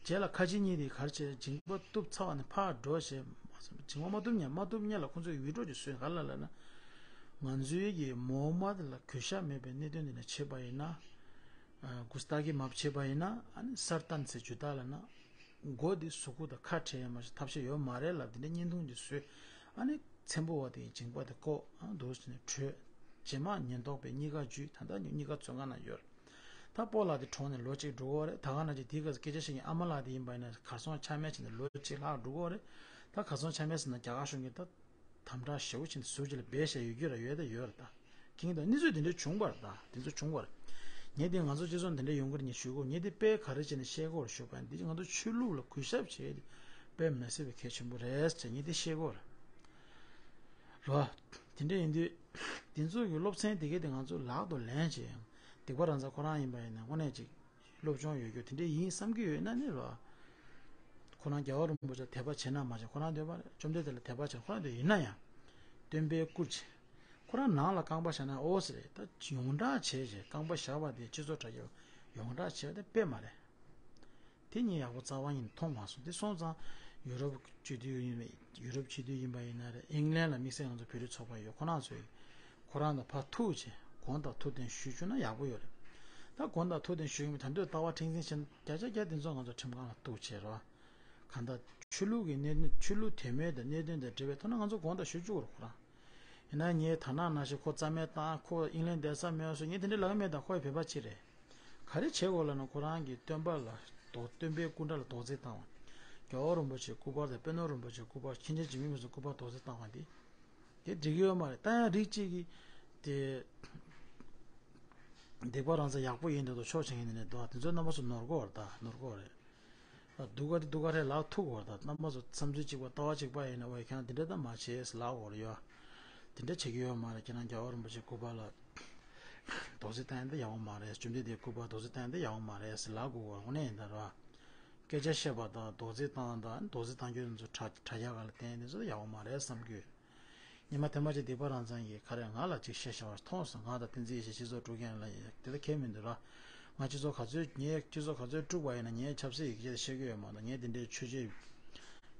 རྗེས་ལ་ཁ་ཆེ་གཉིས་དེ་གར་བྱས་མཇིང་པ་གཏུབ་ཚར་བ་ནས་ཕར་འགྲོ་བྱས། མཇིང་པ་མ་གཏུབ་ཉན་མ་གཏུབ་ཉན་ལ་ཁོང་ཚོས་ཝི་ཌི་འོ་ཅིག་བཟོས་ག་ལ་ལ་ན། ང་ཚོའི་གི་མོ་མ་དེ་ལ་གུས་ཞབས་མེད་པའི་གནད་དོན་འདི་ནས་བྱས་པ་ཡིན་ན། གུ་སྟ་གི་མ་བྱས་པ་ཡིན་ན་ཨ་ནི་སར་ཏན་ཟེར་ཇུ་ཏ་ལ་ན། མགོ་འདི་ཟུག་གུ་དང་ཁ་བྲལ་ཡ་མ་ཞིག་ཐབས་ཤེས་ཡོད་མ་རེད་ལབ་དེ་འདྲའི་བརྙན་ཐུང་ཅིག་བཟོས། ཨ་ནི་ཚེམ་བུ་བ་དེ་ཡི་མཇིང་པ་དེ་བཀོག་ཨ་འདུག་ཟེར་ནས་བྲོས། རྗེས་མ་ཉེན་རྟོག་པས་གཉིས་ཀ་འཇུས། ད་ལྟ་གཉིས་ཀ་བཙོན་ཁང་ནང་ཡོད། ད་སྤོ་ལགས་དེ་གྲོངས་ནས་ལོ་གཅིག་འགྲོ་གི་རེད། ད་ག་ནང་བཞིན་དེའི་སྐབས་སུ་སྐད་ཆ་བཤད་མཁན་ཨ་མ་ལགས་དེ་ཡིན་པ་ཡིན་ན་གར་སོང་ཆ་མེད་བྱས་ནས་ལོ་གཅིག་ལྷག་འགྲོ་གི་རེད། ད་གར་སོང་ཆ་མེད་ཟེར་ན་རྒྱ་གར་གཞུང་གིས་ད་དམ་དྲག་ཞེ་པོ་བྱས་ནས་ཟུར་གཅིག་ལ་སྦས་བཞག་ཡོད་རྒྱུ་ར་ཡོད་ད་ཡོད་རེད་ད། ཁྱེད་ཀྱིས་ད་གནས་ཚུལ་དེ་འདྲ་བྱུང་བ་རེད་ད། དེ་ཚོ་བྱུང་བ་རེད། ངས་དེ་ང་ཚོ་སྤྱི་ཚོགས་འདི་འདྲ་ཡོང་གི་རེད་ངས་ཞུ་གོ། ངས་དེ་དཔེ་ག་རེ་བྱས་ནས་བཤད་གོ་རེད་ཞུ་བ་ཡིན། འདི་ང་ཚོ་ཆོས་ལུགས་ལ་གུས་ཞབས་བྱེད་ཡས་དེ་དཔེ་མི་སྲིད་པའི་གལ་ཆེན་པོ་རེད་ཟེར་ངས་དེ་བཤད་གོ་རེད། རོ། དེ་འདྲ་ཡིན་དུས། དེ་ཚོ་གི་སློབ་ཚན་དེ་གས་དེ་ང་ཚོ་ལག་ཏུ་ལེན་བྱས་ཡང་སྡིག་པ་རང་ཚ་ཁོ་རང་ཡིན་པ་ཡིན་ན་དངོས་གནས་ཅིག་སློབ་སྦྱོང་ཡོད་རྒྱུ་དེ་འདྲ་ཡིན་བསམ་གྱི་ཡོད་ན་ནི་རོ། ཁོ་རང་རྒྱལ་བ་རིན་པོ་ཆེ་དད་པ་བྱེད་ན་མ་བྱེད་ཁོ་རང་འདོད་པ་རེད། བཅོམ་ལྡན་འདས་ལ་དད་པ་བྱེད་ཁོ་རང་འདོད་ཡིན་ན་ཡང་། སྟོན་པའི་སྐུ་བྱེད། ཁོ་རང་ནང་ལ་རྐང་པ་བཞག་ན་ཨོ་ཙི་རེད། ད་ཡོངས་གྲགས་བྱས་བྱས་རྐང་པ་བཞག་པ་དེ་སྤྱི་ཚོགས་དྲ་རྒྱ་ཡོངས་གྲགས་བྱས་པ་དེ་དཔེ་མ་རེད། དེ་ཉིད་ཡག་པོ་རྩ་བ་ཉིད་མཐོང་མ་སོང་། དེ་སོང་ཙང་ཡུ་རོབ་སྤྱི་འཐུས་ཡིན་པ་ཡུ་རོབ་སྤྱི་འཐུས་ཡིན་པ་ཡིན་ན་རེད། ཨིང་ལན་ལ་དམིགས་བསལ་ང་ཚོ་བོད་རིགས་ཚོགས་པ་ཡོད། ཁོ་རང་ཚོས་ཁོ་རང་དང་ཕར་ཐུག་བྱས་དགོངས་དག་ཐུགས་བདེན་ཞུ་བཅུག་ན་ཡག་པོ་ཡོད་རེད། ད་དགོངས་དག་ཐུགས་བདེན་ཞུ་ཡིན་པ་ད་འདོད་ལྟ་བ་མཁྲེགས་འཛིན་བྱས་ན་བརྒྱ་ཆ་བརྒྱ་དེ་ཚོ་ང་ཚོ་ཁྲིམས་ཁང་ལ་གཏུག་བྱས་རོགས། གང་ལྟར་ཆོས་ལུགས་ཀྱི་གནད་དོན་ཆོས་ལུགས་དད་མོས་དང་གནད་དོན་དང་འབྲེལ་བའི་ཐོག་ན་ང་ཚོ་དགོངས་དག་ཞུ་བཅུག་རོགས་ཁོ་རང་། ཡིན་ན་ངས་ད་ནང་ནང་བཞིན་ཁོ་རྩ་མེད་བཏང་ཁོ་ཨིང་ལན་བསྡད་ས་མེད་བཟོ་ངས་དེ་འདྲ་ལབ་མེད། ད་ཁོ་ཡི་བོད་པ་གཅིག་རེད། ག་རེ་བྱེད་དགོས་ལབ་ན་ཁོ་རང་གི་སྟོན་པ་ལ་རྡོ་སྟོན་པའི་སྐུ་འདྲ་ལ་རྡོག་རྫིས་བཏང་བ། རྒྱལ་བ་རིན་པོ་ཆེའི་སྐུ་པར་དང་པད་ནོར་རིན་པོ་ཆེའི་སྐུ་པར་མཁྱེན་ཆེན་འཇིགས་མེད་ཕུན་ཚོགས་སྐུ་པར་རྡོག་རྫིས་བཏང་བ་འདི། དེ་འགྲིག་གི་ཡོད་མ་རེད། ད་ཡང་རིགས་གཅིག་གིས་དེ་སྡིག་པ་རང་ཚ་ཡག་པོ་ཡིན་འདུག་ད་ཆོག་བྱེད་མཁན་དེ་འདྲ་འདུག་དེ་ཚོ་རྣམ་པ་ཚོ་ནོར་གོ་རེད་ད་ནོར་གོ་རེད། སྡུག་ག་དེ་སྡུག་ག་རེད་ལབ་ཐུབ་གོ་རེད་ད། རྣམ་པ་ཚོ་བསམ་ཚུལ་གཅིག་པ་ལྟ་བ་གཅིག་པ་ཡིན་ན་ཨོ་ཡ་ཁྱེད་རང་དེ་འདྲ་ད་མ་བྱེད་ལབ་གོ་རེད་ཡོད། དེ་འདྲ་བྱེད་ཀྱི་ཡོད་མ་རེད། ཁྱེད་རང་རྒྱལ་བ་རིན་པོ་ཆེ་སྐུ་པར་ལ་རྡོག་རྫིས་བཏང་ཡ་འདི་ཡག་པོ་མ་རེད། བཅོམ་ལྡན་འདས་སྐུ་པར་རྡོག་རྫིས་བཏང་ཡ་འདི་ཡག་པོ་མ་རེད་ཟེར་ལབ་དགོས་གོ་དངོས་གནས་ཡིན་ད་ར། སྐད་ཆ་བཤད་པ་དང་རྡོག་རྫིས་བཏང་དང་རྡོག་རྫིས་བཏང་རྒྱུ་ཚོ་དྲ་དྲ་རྒྱ་ག་ལ་བརྟེན་དེ་ཚོ་ཡག་པོ་མ་རེད་བསམ་གྱི་ཡོད། ཉི་མ་དེ་མ་ཅིག་སྡིག་པ་རང་ཚང་གིས་ག་རེ་ང་ལ་ཅིག་བཤད་བཞག་པ་མཐོང་སོང་། ང་དང་བསྟན་འཛིན་ཡེ་ཤེས་སྤྱི་ཚོགས་དཀྲུག་མཁན་ལ་ཡ་དེ་ལ་ཁྱད་མི་འདུག་ར། ང་སྤྱི་ཚོགས་ག་ཚོད་ངའི་སྤྱི་ཚོགས་ག་ཚོད་དཀྲུགས་པ་ཡིན་ན་ངས་ཆབ་སྲིད་ཀྱི་སྐད་ཆ་བཤད་ཀྱི་ཡོད་མ་གཏོགས་ངས་དེ་འདྲའི་ཆོས་བྱེད།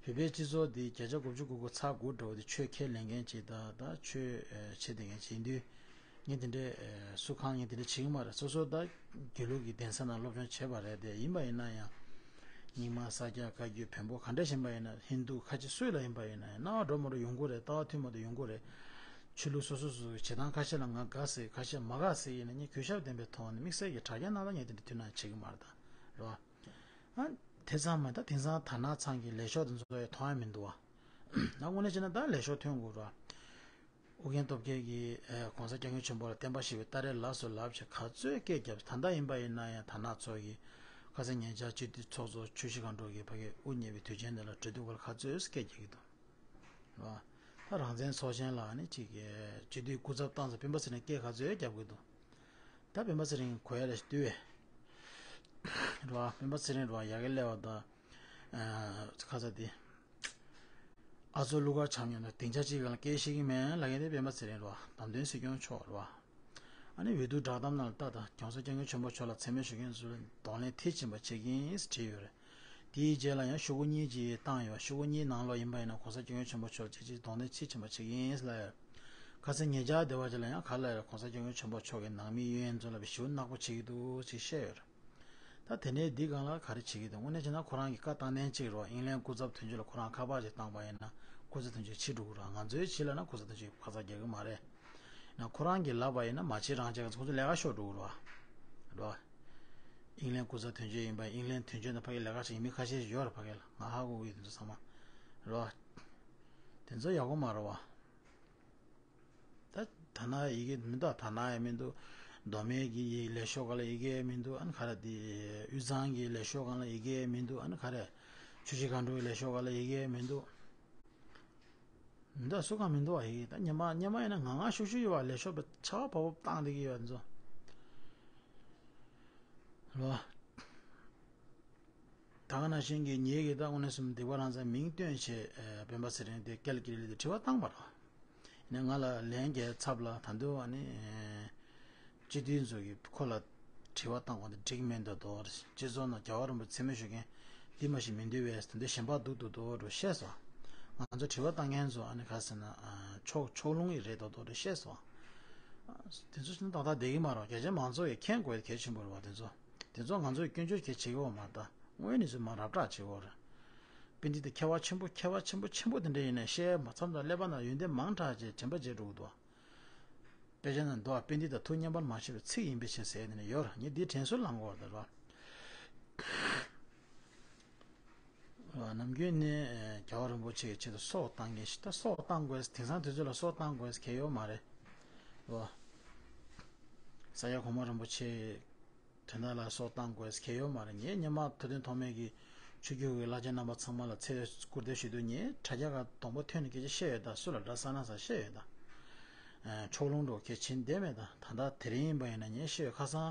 བོད་པའི་སྤྱི་ཚོགས་འདི་བརྒྱ་ཆ་དགུ་བཅུ་གོ་དགུ་ཚེག་དགུ་འདྲ་བོ་དེ་ཆོས་ཁས་ལེན་མཁན་ཅིག་དང་ད་ཆོས་བྱེད་བསྡད་མཁན་ཅིག་ཡིན་དུས། ངས་དེ་འདྲའི་ཨེ་སུ་གང་ངས་དེ་འདྲ་བྱེད་ཀྱི་མ་རེད། སོ་སོ་ད་དགེ་ལུགས་ཀྱི་གདན་ས་ནང་སློབ་སྦྱོང་བྱས་པ་རེད་དེ། ཡིན་པ་ཡིན་ན་ཡང་རྙིང་མ་ས་སྐྱ་བཀའ་བརྒྱུད་བོན་པོ་ག་འདྲ་ཡིན་པ་ཡིན་ན་ཧིན་དུ་ཁ་ཆེ་སུ་ལ་ཡིན་པ་ཡིན་ན་ཡང་སྣང་བ་འགྲོ་མ་འགྲོ་ཡོང་གི་རེད། ལྟ་བ་མཐུན་མ་གཏོགས་ཡོང་གི་རེད། ཆོས་ལུགས་སོ་སོ་སོ་སོའི་བྱེད་སྟངས་ཁ་ཤས་ལ་ང་དགའ་ཟེར་ཁ་ཤས་མ་དགའ་ཟེར་ཡིན་ན་ངས་གུས་ཞབས་ལྡན་པའི་ཐོག་ནས་དམིགས་བསལ་གྱི་དྲ་རྒྱ་ནང་ལ་ངས་དེ་འདྲ་དུས་ན་བྱེད་ཀྱི་མ་རེད་ད་རེད་བ། ཨ་དེ་ཙམ་མ་ད་དེང་སང་དར་ནག་ཚང་གི་ལས་ཤོག་དེ་ཚོ་ཡང་མཐོང་ཡ་མི་འདུག་བ། ད་དངོས་གནས་བྱས་ན་ད་ལས་ཤོག་ཐོན་དགོས་རེད་བ། ཨུ་རྒྱན་སྟོབས་རྒྱལ་གྱིས་ཨ་༸གོང་ས་༸སྐྱབས་མགོན་ཆེན་པོ་ལ་བསྟན་པ་བཤིག་པའི་སྟ་རེ་ལབ་སོ་ལབ་བྱས་ག་ཚོད་སྐད་རྒྱབ། ད་ལྟ་ཡིན་པ་ཡིན་ན་ཡང་དར་ནག་ཚོ་གིས་ཁ་སང་ཉེ་ཆར་སྤྱི་འཐུས་ཚོགས་གཙོ་ཆུ་བཞི་སྒང་དྲུག་གི་ཕ་གིར་དབུ་བརྙེས་པའི་དུས་ཆེན་དེ་ལ་གྲོས་བསྡུར་སྐོར་ལ་ག་ཚོད་སྐད་རྒྱག་གི་འདུག་རེད་བ། ད་རང་བཙན་ཚོགས་ཆེན་ལ་ནི་གཅིག་གི་སྤྱི་འཐུས་སྐུ་ཚབ་བཏང་ཙང་སྤེན་པ་ཚེ་རིང་སྐད་ག་ཚོད་རྒྱབ་གི་འདུག་ད་སྤེན་པ་ཚེ་རིང་གོ་ཡ་ལ་ཞིག་འདུག་བས། རེད་བ། སྤེན་པ་ཚེ་རིང་རེད་བ་ཡ་གི་སླེབས་པ་དང་། ཁ་ཚ་དེ། ཨ་ཚོ་ཀླུ་མཁར་བྱམས་མཉམ་དུ་སྡིངས་ཆ་གཅིག་སྒང་ལ་སྐད་བཤད་ཀྱི་མེད་ལབ་མཁན་དེ་སྤེན་པ་ཚེ་རིང་རེད་བ། བདམས་ཐོན་སྲིད་སྐྱོང་མཆོག་རེད་བ། ཨ་ནི་འོས་བསྡུ་བསྒྲགས་གཏམ་ནང་ལ་ལྟ་དང་༸གོང་ས་༸སྐྱབས་མགོན་ཆེན་པོ་མཆོག་ལ་མཚན་སྨད་ཞུ་མཁན་ཚོ་ལ་གདོང་ལེན་མཐིལ་ཕྱིན་པ་བྱེད་ཀྱི་ཡིན་ཟེར་བྲིས་ཡོད་རེད། དེའི་རྗེས་ལ་ཡང་ཤོག་གུ་གཉིས་ཅིག་བཏང་ཡོད། ཤོག་གུ་གཉིས་ནང་ལོགས་ཡིན་པ་ཡིན་ན་༸གོང་ས་༸སྐྱབས་མགོན་ཆེན་པོ་མཆོག་ཅིག་ཅིག་གདོང་ལེན་མཐིལ་ཕྱིན་པ་བྱེད་ཀྱི་ཡིན་ལབ་ཡོད། ཁ་སང་ཉེ་ཆར་དེ་བ་ཅིག་ལ་ཡང་ག་ལ་ཡོད་༸གོང་ས་༸སྐྱབས་མགོན་ཆེན་པོ་མཆོག་གི་ནང་མི་གཡོ་ཡན་ཚོ་ལ་བའི་ཞུ་ནག་པོ་བྱེད་ཀྱི་འདུག་ཅེས་བཤད་ཡོད་རེད། ད་དེ་ནས་འདི་སྒང་ལ་ག་རེ་བྱེད་ཀྱི་འདུག་དངོས་གནས་བྱས་ན་ཁོ་རང་གི་བཀའ་བཏང་མཁན་གཅིག་རེད་བ། ཨིང་ལན་སྐུ་ཚབ་དོན་གཅོད་ལ་ཁོ་རང་ཁ་པར་ཅིག་བཏང་པ་ཡིན་ན་སྐུ་ཚབ་དོན་གཅོད་ཕྱིར་འགྲོ་གི་རེད་བ། ང་ཚོའི་ཕྱི་ལ་ན་སྐུ་ཚབ་དོན་གཅོད་ཁ་ཚ་རྒྱག་གི་མ་རེད། ན་ཁོ་རང་གིས་ལབ་པ་ཡིན་ན་མ་བྱེད་རང་བྱེད་ཁོ་ཚོ་ལས་ཀ་ཤོར་འགྲོ་གི་རེད་བ། རེད་བ། ཨིང་ལན་སྐུ་ཚབ་དོན་གཅོད་ཡིན་པ་ཨིང་ལན་དོན་གཅོད་ནང་ཕ་གི་ལས་ཀ་བྱེད་མཁན་མི་ཁ་ཤས་ཤིག་ཡོད་རེད། ཕ་གི་ལ་ང་ཧ་གོ་གི་ཡོད། དེ་ཚོ་ཚང་མ་རེད་བ། དེ་ཚོ་ཡག་པོ་མ་རེད་བ། ད་ད་ན་ཡི་གེ་མི་འདུག་ད་ན་ཡང་མི་འདུག་མདོ་སྨད་ཀྱི་ལས་ཤོག་སྒང་ལ་ཡི་གེ་མི་འདུག་ཨ་ནི་ག་རེ་དེ་དབུས་གཙང་གི་ལས་ཤོག་སྒང་ལ་ཡི་གེ་མི་འདུག་ཨ་ནི་ག་རེ་ཆུ་བཞི་སྒང་དྲུག་གི་ལས་ཤོག་སྒང་ལ་ཡི་གེ་མི་འདུག་མི་འདུག་སུ་གང་མི་འདུག་ཨ་ཡི་གེ་ད་སྔོན་མ་སྔོན་མ་ཡིན་ན་ང་ང་ཤུག་ཤུག་ཡོད་བ། ལས་ཤོག་པ་ཆ་བ་བབ་བབ་བཏང་བསྡད་ཀྱི་ཡོད་ཚོ། ལོ། ད་ག་ནང་བཞིན་གྱི་ངེད་ཀྱིས་ད་དངོས་གནས་སུ་སྡིག་པ་རང་ཚང་མིང་བཏོན་བྱས་ཨ་སྤེན་པ་ཚེ་རིང་དེ་སྐད་ལ་ཀི་རི་ལི་དེ་དྲི་བ་བཏང་བ་རེད། ཡིན་ནའི་ང་ལ་ལན་རྒྱག་ཚབ་ལ་ད་དུང་ཨ་ནི་སྤྱི་འཐུས་ཚོ་གིས་ཁོ་ལ་དྲི་བ་བཏང་བ་དེ་འགྲིག་མེད་འདུག་དོ། སྤྱི་ཚོགས་ནང་རྒྱལ་བ་རིན་པོ་ཆེ་མཆོག་མཁན་འདི་མ་གཞི་མི་འདུག་པས། དེ་འདྲ་གཞན་པ་འདུག་འདུག་དོ་འགྲོ་བཤད་སོང་། ང་ཚོ་དྲི་བ་བཏང་མཁན་ཚོ་ཨ་ནི་ག་ཟེར་ན་ཕྱོགས་ཕྱོགས་ལྷུང་ཡི་རེད་དོ་དོ་འགྲོ་བཤད་སོང་། དེ་ཚོ་ཞིག་ཏག་ཏག་བསྡད་ཀྱི་མ་རེད། རྒྱ་ཆེ་མང་ཚོགས་ཀྱིས་མཁྱེན་དགོས་གལ་ཆེན་པོ་རེད་བ། དེ་ཚོ་དེ་ཚོ་ང་ཚོས་སྐྱོན་བརྗོད་གལ་ཆེ་གི་ཡོད་མ་རེད། ད་དངོས་གནས་ཚོ་མ་རབ་དྲག་བྱེད་ཀྱི་ཡོད་རེད། དཔེ་འདི་དེ་མཁས་པ་ཆེན་པོ་མཁས་པ་ཆེན་པོ་ཆེན་པོ་དེ་འདྲ་ཡིན་ན་བཤད་མ་མཚམས་དང་ཀླད་པ་ནང་ཡོན་ཏན་མང་དྲགས་བྱས་དྲན་པ་བརྗེད་འགྲོ་གི་འདུག་དཔེ་ཆ་ནང་འདུག་དཔེ་འདི་དང་ཐུགས་མཉམ་པར་མ་བྱས་པའི་ཚིག་ཡིན་པའི་ཕྱིར་ཟེར་ནས་ཡོད་རེད། ངས་འདི་དྲན་གསོ་བསླང་དགོས་རེད་བ། ནམ་རྒྱུན་ནས་རྒྱལ་བ་རིན་པོ་ཆེ་གི་ཆེད་དུ་སྲོག་བཏང་མཁན་ཞིག་ད་སྲོག་བཏང་དགོས། དེང་སང་དུས་ཚོད་ལ་སྲོག་བཏང་དགོས་གལ་ཡོད་མ་རེད་བ། ས་སྐྱ་གོང་མ་རིན་པོ་ཆེ་དོན་དག་ལ་སྲོག་བཏང་དགོས་གལ་ཡོད་མ་རེད། ངས་སྔོན་མ་ཐུབ་བསྟན་ཐོགས་མེད་ཀྱི་ཆོས་བརྒྱུད་ཀྱི་བླ་ཆེན་རྣམ་པ་ཚང་མ་ལ་ཚེ་སྐུར་འདེབས་ཞུ་དུས་ངས་དྲ་རྒྱ་ཁ་སྡོང་པོ་ཐོན་ནས་སྐད་ཆ་བཤད་ཡོད། ད་སུ་ལ་འདྲ་ས་ན་ས་བཤད་ཡོད། ད་ཕྱོགས་ལྷུང་འགྲོ་གལ་ཆེན་བསྡད་མེད། ད་ད་ལྟ་དེ་རིང་ཡིན་པ་ཡིན་ན་ངས་བཤད་ཡོད། ཁ་སང་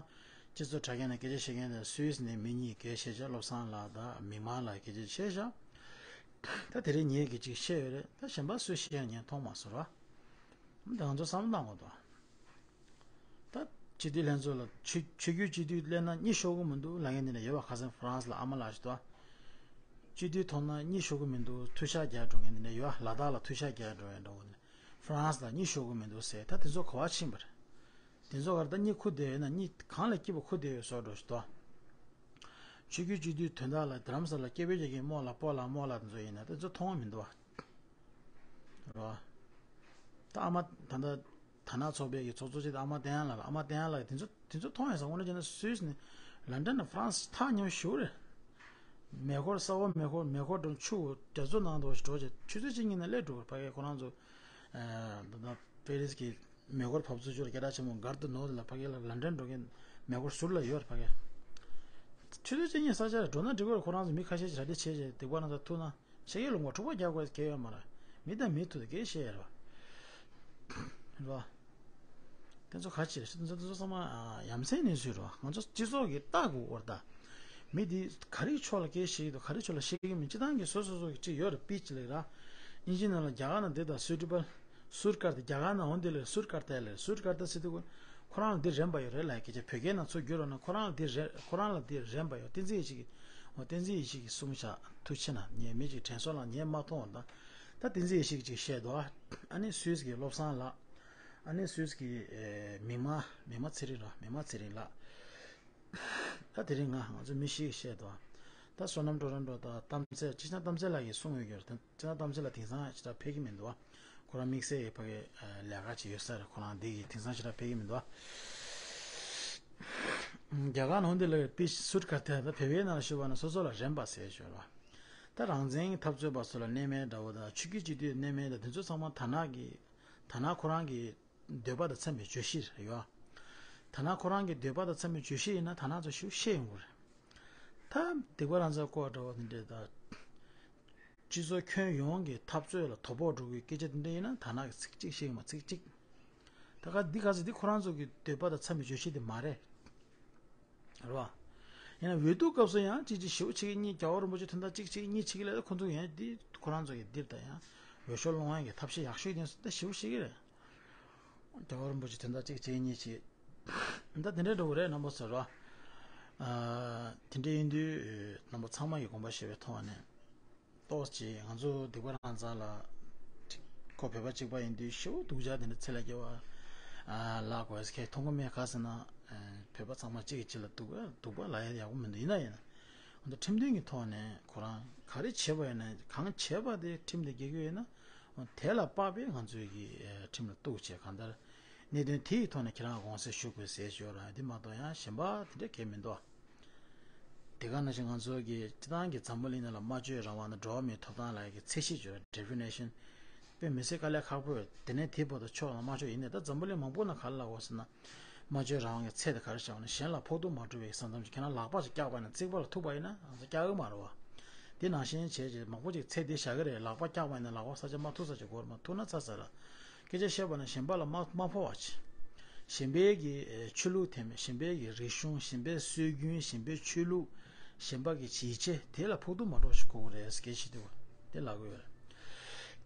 སྤྱི་ཚོགས་དྲ་རྒྱ་ནས་སྐད་ཆ་བཤད་མཁན་དེ་སུད་སི་ནས་མི་གཉིས་སྐད་བཤད་བྱ། བློ་བཟང་ལགས་དང་མིག་དམར་ལགས་སྐད་ཆ་བཤད་བྱ། ད་དེ་རིང་ངས་གི་ཅིག་བཤད་ཡོད་རེད། ད་གཞན་པ་སུས་བཤད་ཡང་ངས་མཐོང་མ་སོང་ར། ད་ང་ཚོ་བསམ་བློ་གཏོང་དགོས་འདུག་ད་སྤྱི་འཐུས་ལྷན་ཚོགས་ལ་ཆོས་ཆོས་བརྒྱུད་སྤྱི་འཐུས་སླེབས་ན་གཉིད་ཤོར་གི་མི་འདུག་ལབ་མཁན་དེ་འདྲ་ཡོད་པ། ཁ་སང་ཧྥ་རན་སི་ལ་ཨ་མ་ལགས་ཤིག་འདུག་སྤྱི་འཐུས་ཐོབ་ན་གཉིད་ཤོར་གི་མི་འདུག་ཐུག་ཤག་རྒྱག་འགྲོ་མཁན་དེ་འདྲ་ཡོད། ལ་དྭགས་ལ་ཐུག་ཤག་རྒྱག་འགྲོ་མཁན་འདྲ་བོ་དེ་འདྲ། ཧྥ་རན་སི་ལ་གཉིད་ཤོར་གི་མི་འདུག་ཟེར། ད་དེ་ཚོ་ག་བ་ཕྱིན་པ་རེད། དེ་ཚོ་གར་ད་གཉིད་ཁུག་བསྡད་ཡོད་ན་གཉིད་གང་ལ་སྐྱིད་པ་ཁུག་བསྡད་ཡོད་བཟོ་འདྲ་ཞིག་འདུག་ཆོས་བརྒྱུད་སྤྱི་འཐུས་དོན་དག་ལ་རྡ་རམ་ས་ལ་སྐད་འབོད་རྒྱག་མཁན་རྨོ་ལགས་སྤོ་ལགས་རྨོ་ལགས་དེ་ཚོ་ཡིན་ན་དེ་ཚོ་མཐོང་བ་མི་འདུག་བ། རོ། ད་ཨ་མ་ད་ལྟ་དར་ནག་ཚོགས་པའི་གི་ཚོགས་གཙོ་ཅིག་ཨ་མ་བསྟན་ལགས་ལ། ཨ་མ་བསྟན་ལགས་དེ་ཚོ་དེ་ཚོ་མཐོང་ཡོད་ས། དངོས་གནས་བྱས་ན་སུད་སི་ནས་ལན་ཌན་ནས་ཧྥ་རན་སི་ཐག་ཉེ་པོ་ཞེ་པོ་རེད། མེ་འཁོར་གསར་པ་མེ་འཁོར་མེ་འཁོར་འགྲོ་ཆུ་རྒྱ་མཚོ་ནང་དུ་འགྲོ་བྱས་ཆུ་ཚོད་གཅིག་གཉིས་ནང་སླེབས་འགྲོ་གི་རེད། ཕ་གི་ཁོ་རང་ཚོ་ཨ་ད་ལྟ་པེ་རི་སི་གི་མེ་འཁོར་བབས་ཚུགས་ཆོག་རྒྱལ་དར་ཆེན་མོ་གར་དུ་ནོར་ལ་ཕ་གི་ལ་ལན་ཌན་འགྲོ་མཁན་མེ་འཁོར་ཟུར་ལ་ཡོད་རེད། ཕ་གི་ཆུ་ཚོད་གཅིག་གཉིས་ས་ཆ་རེད། འགྲོ་ན་འགྲིག་གི་རེད། ཁོ་རང་ཚོ་མི་ཁ་ཤས་ཀྱིས་གྲ་སྒྲིག་བྱས་བྱས་སྡིག་པ་རང་ཚོ་ཐུག་ན། ཕྱི་རྒྱལ་ལ་ངོ་འཕྲོད་པ་རྒྱག་དགོས་གལ་ཡོད་མ་རེད། མི་དང་མི་ཐུག་དེ་སྐད་བཤད་ཡ་རེད་བ། རེད་བ། དེ་ཚོ་ག་ཅི་རེད། དེ་ཚོ་དེ་ཚོ་ཚང་མ་ཨ་ཡ་མཚན་གནས་ཚུལ་རེད་བ། ང་ཚོ་སྤྱི་ཚོགས་ཀྱིས་ལྟ་དགོས་པ་རེད་ད། མི་འདི་ག་རེའི་ཕྱོགས་ལ་སྐད་བཤད་ཀྱི་འདུག་ག་རེའི་ཕྱོགས་ལ་བཤད་ཀྱི་མིན། སྤྱི་བཏང་གི་སོ་སོ་སོ་གི་ཅིག་ཡོད་རེད། སྤིཆ་ལབ་ར། ཨིན་ཇི་ནང་ལ་རྒྱ་གར་ནང་འདི་དང་སུའི་ཊི་བལ། སུར་ཀར་ཏེ། རྒྱ་གར་ནང་འོན་ཏེ་ལ་སུར་ཀར་ཏེ་ལབ། སུར་ཀར་ཏེ་ཟེར་དུས་ཁོ་རང་ལ་འདི་རན་པ་ཡོད་རེད་ལབ་སྐད་ཆ་བོད་སྐད་ནང་ཚུར་བསྒྱུར་བ་ན་ཁོ་རང་ལ་འདི་རན། ཁོ་རང་ལ་འདི་རན་པ་ཡོད། བསྟན་འཛིན་ཡེ་ཤེས་ཀྱིས། འོ་བསྟན་འཛིན་ཡེ་ཤེས་ཀྱིས་གསུངས་བཞག་ཐུགས་ཆེ་གནང་། ངས་མི་ཅིག་དྲན་གསོ་ལ་ངས་མ་མཐོང་བ་དང་། ད་བསྟན་འཛིན་ཡེ་ཤེས་ཀྱིས་ཅིག་བཤད་འདུག་ཨ་ནི་སུད་སི་གི་བློ་བཟང་ལགས། ཨ་ནི་སུད་སི་གི་ཨེ་མིག་དམར། མིག་དམར་ཚེ་རིང་ལགས། མིག་དམར་ཚེ་རིང་ལགས། ད་དེ་རིང་ང་ང་ཚོ་མི་ཞིག་གིས་བཤད་འདུག་ད་བསོད་ནམས་ཀྲོ་རོན་ཀྲོ་དང་གཏམ་ཚེ་ཅི་ཆ་གཏམ་ཚེ་ལགས་ཀྱིས་གསུངས་ཡོད་ཀྱི་རེད། ཅི་ཆ་གཏམ་ཚེ་ལགས་དེང་སང་ཅི་ལྟར་ཕེབས་ཀྱི་མི་འདུག་ཁོ་རང་དམིགས་བསལ་གྱི་ཕ་གི་ལས་ཀ་ཅིག་ཡོད་ས་རེད། ཁོ་རང་འདི་གི་དེང་སང་ཅི་ལྟར་ཕེབས་ཀྱི་མི་འདུག་རྒྱ་གར་ནང་འདི་ལ་པི་སུར་ཀར་ཏེ་ད་བོད་པའི་ནང་ལ་ཞུས་པ་ན་སོ་སོ་ལ་རན་པ་ཟེར་ཞོར་བ། ད་རང་བཙན་གྱི་འཐབ་རྩོད་པ་ཚོ་ལ་གནས་མལ་འདྲ་བོ་དང་ཆོས་བརྒྱུད་སྤྱི་འཐུས་གནས་མལ་དང་དེ་ཚོ་ཚང་མ་དར་ནག་གི་དར་ནག་ཁོ་རང་གི་འདོད་པ་དང་འཚམ་པའི་བརྗོད་གཞི་རེད་ཡོད། དར་ནག་ཁོ་རང་གི་འདོད་པ་དང་འཚམ་པའི་བརྗོད་གཞི་ཡིན་ན་དར་ནག་ཚོ་ཞེ་པོ་བཤད་ཡོང་གི་རེད། ད་སྡིག་པ་རང་ཚོའི་སྐོར་འདྲ་བོ་དེ་འདྲས་ད། སྤྱི་ཚོགས་ཁྱོན་ཡོངས་ཀྱི་འཐབ་རྩོད་ལ་དོ་ཕོག་འགྲོ་གི་སྐད་ཆ་དེ་འདྲ་ཡིན་ན་དར་ནག་གིས་ཚིག་གཅིག་བཤད་ཀྱི་མ། ཚིག་གཅིག་ད་ག་འདི་ག་ཚོད་འདི་ཁོ་རང་ཚོ་གི་འདོད་པ་དང་འཚམ་པའི་བརྗོད་གཞི་དེ་མ་རེད། རེད་བ། ཡིན་ན་འོས་བསྡུ་སྐབས་སུ་ཡང་གཅིག་གཅིག་ཞེ་པོ་བྱེད་ཀྱི་གཉིས། རྒྱལ་བ་རིན་པོ་ཆེ་དོན་དག་གཅིག་བྱེད་ཀྱི་གཉིས་བྱེད་ཀྱི་ལས་ད་ཁོ་ཚོ་ཡང་འདི་ཁོ་རང་ཚོ་གི་འདིར་ད་ཡང་འོས་ཤོག་སློང་ཡག་གི་ཐབས་ཤེས་ཡག་ཤོས་དེ་ཚོ་ད་ཞེ་པོ་བྱེད་ཀྱི་རེད། རྒྱལ་བ་རིན་པོ་ཆེ་དོན་དག་གཅིག་བྱེད་གཉིས་བྱེད། ད་དེ་འདྲའི་འགྲོ་གི་རེད་རྣམ་པ་ཚོ་རོ། ཨ་དེ་འདྲ་ཡིན་དུས་རྣམ་པ་ཚང་མ་གི་དགོངས་པ་བཞེས་པའི་ཐོག་ནས། ཏོག་ཙམ་ང་ཚོ་སྡིག་པ་རང་ཚང་ལ། ཁོ་བོད་པ་གཅིག་པ་ཡིན་དུས་ཞེ་པོ་སྡུག་ཅག་དེ་འདྲ་ཚེ་ལ་སྐྱེ་བ་ལ་དགོས་ཁེ་མཐོང་གི་མེད། ག་ཟེར་ན་བོད་པ་ཚང་མ་གཅིག་གིས་གཅིག་ལ་སྡུག་པ་སྡུག་པ་ལབ་ཡ་ཡག་པོ་མི་འདུག་ཡིན་ན་ཡིན་ན། འོན་ཏེ་ཁྲིམས་མཐུན་གྱི་ཐོག་ནས་ཁོ་རང་ག་རེ་བྱས་པ་ཡིན་ན་གང་བྱས་པ་དེ་ཁྲིམས་དེ་འགལ་གྱི་ཡོད་ན། དེ་ལ་དཔག་པའི་ང་ཚོས་ཀྱི་ཁྲིམས་ལ་གཏུག་བྱས་གང་ལྟར་གནད་དོན་དེའི་ཐོག་ནས་ཁྱེད་རང་དགོངས་སེལ་ཞུ་དགོས་ཟེར་ཞུ་ར། འདི་མ་གཏོགས་ཡང་གཞན་པ་དེ་འདྲ་གལ་མི་འདུག་དེ་ག་ནང་བཞིན་ང་ཚོ་གི་སྤྱི་བཏང་གི་འཛམ་བུ་གླིང་ནང་ལ་སྨྲ་བརྗོད་རང་དབང་དང་འགྲོ་བ་མིའི་ཐོབ་ཐང་ལ་ཡ་གི་ཚད་གཞི་བརྗོད་པ། ཌེ་ཕི་ནེ་ཤན། དཔེ་མི་སྲིད་དཀའ་ལས་ཁག་པོ་ཡོད། དེ་ནས་དེའི་བར་དུ་ཕྱོགས་ལ་མ་ཕྱོགས་ཡིན་ནའི་ད་འཛམ་བུ་གླིང་མང་པོ་ན་ག་ལ་ལབ་དགོས་ཟེར་ན། སྨྲ་བརྗོད་རང་དབང་གི་ཚད་དེ་ག་རེ་བྱ་བ་ན་གཞན་ལ་ཕོག་ཐུག་མ་འགྲོ་བའི་ས་མཚམས་ཀྱི་ཁྱེད་རང་ལག་པ་ཞིག་བཀྱག་པ་ན་རྩིག་པ་ལ་ཐུག་པ་ཡིན་ན་ང་ཚོ་བཀྱག་གི་མ་རེད་བ། དེ་ནང་བཞིན་བྱས་རྗེས་མང་པོ་ཅིག་ཚད་དེ་བཞག་གི་རེད། ལག་པ་བཀྱག་པ་ཡིན་ན་ལག་པ་ས་ཆ་མ་ཐུག་ས་ཅིག་དགོས་རེད། མ་ཐུག་ན་ཚར་ཚར་ར། སྐད་ཆ་བཤད་པ་ན་གཞན་པ་ལ་མ་མ་ཕོག་པ་བྱེད། གཞན་པའི་གི་ཆོས་ལུགས་ཐེ་མེད། གཞན་པའི་གི་རིག་གཞུང་། གཞན་པའི་སྲོལ་རྒྱུན། གཞན་པའི་ཆོས་ལུགས། གཞན་པ་གི་ཡིད་ཆེས་དེ་ལ་ཕོག་ཐུག་མ་འགྲོ་ཞིག་དགོས་ཀྱི་རེད། སྐད་ཆ་དེ་བ་དེ་ལབ་གི་ཡོད་རེད།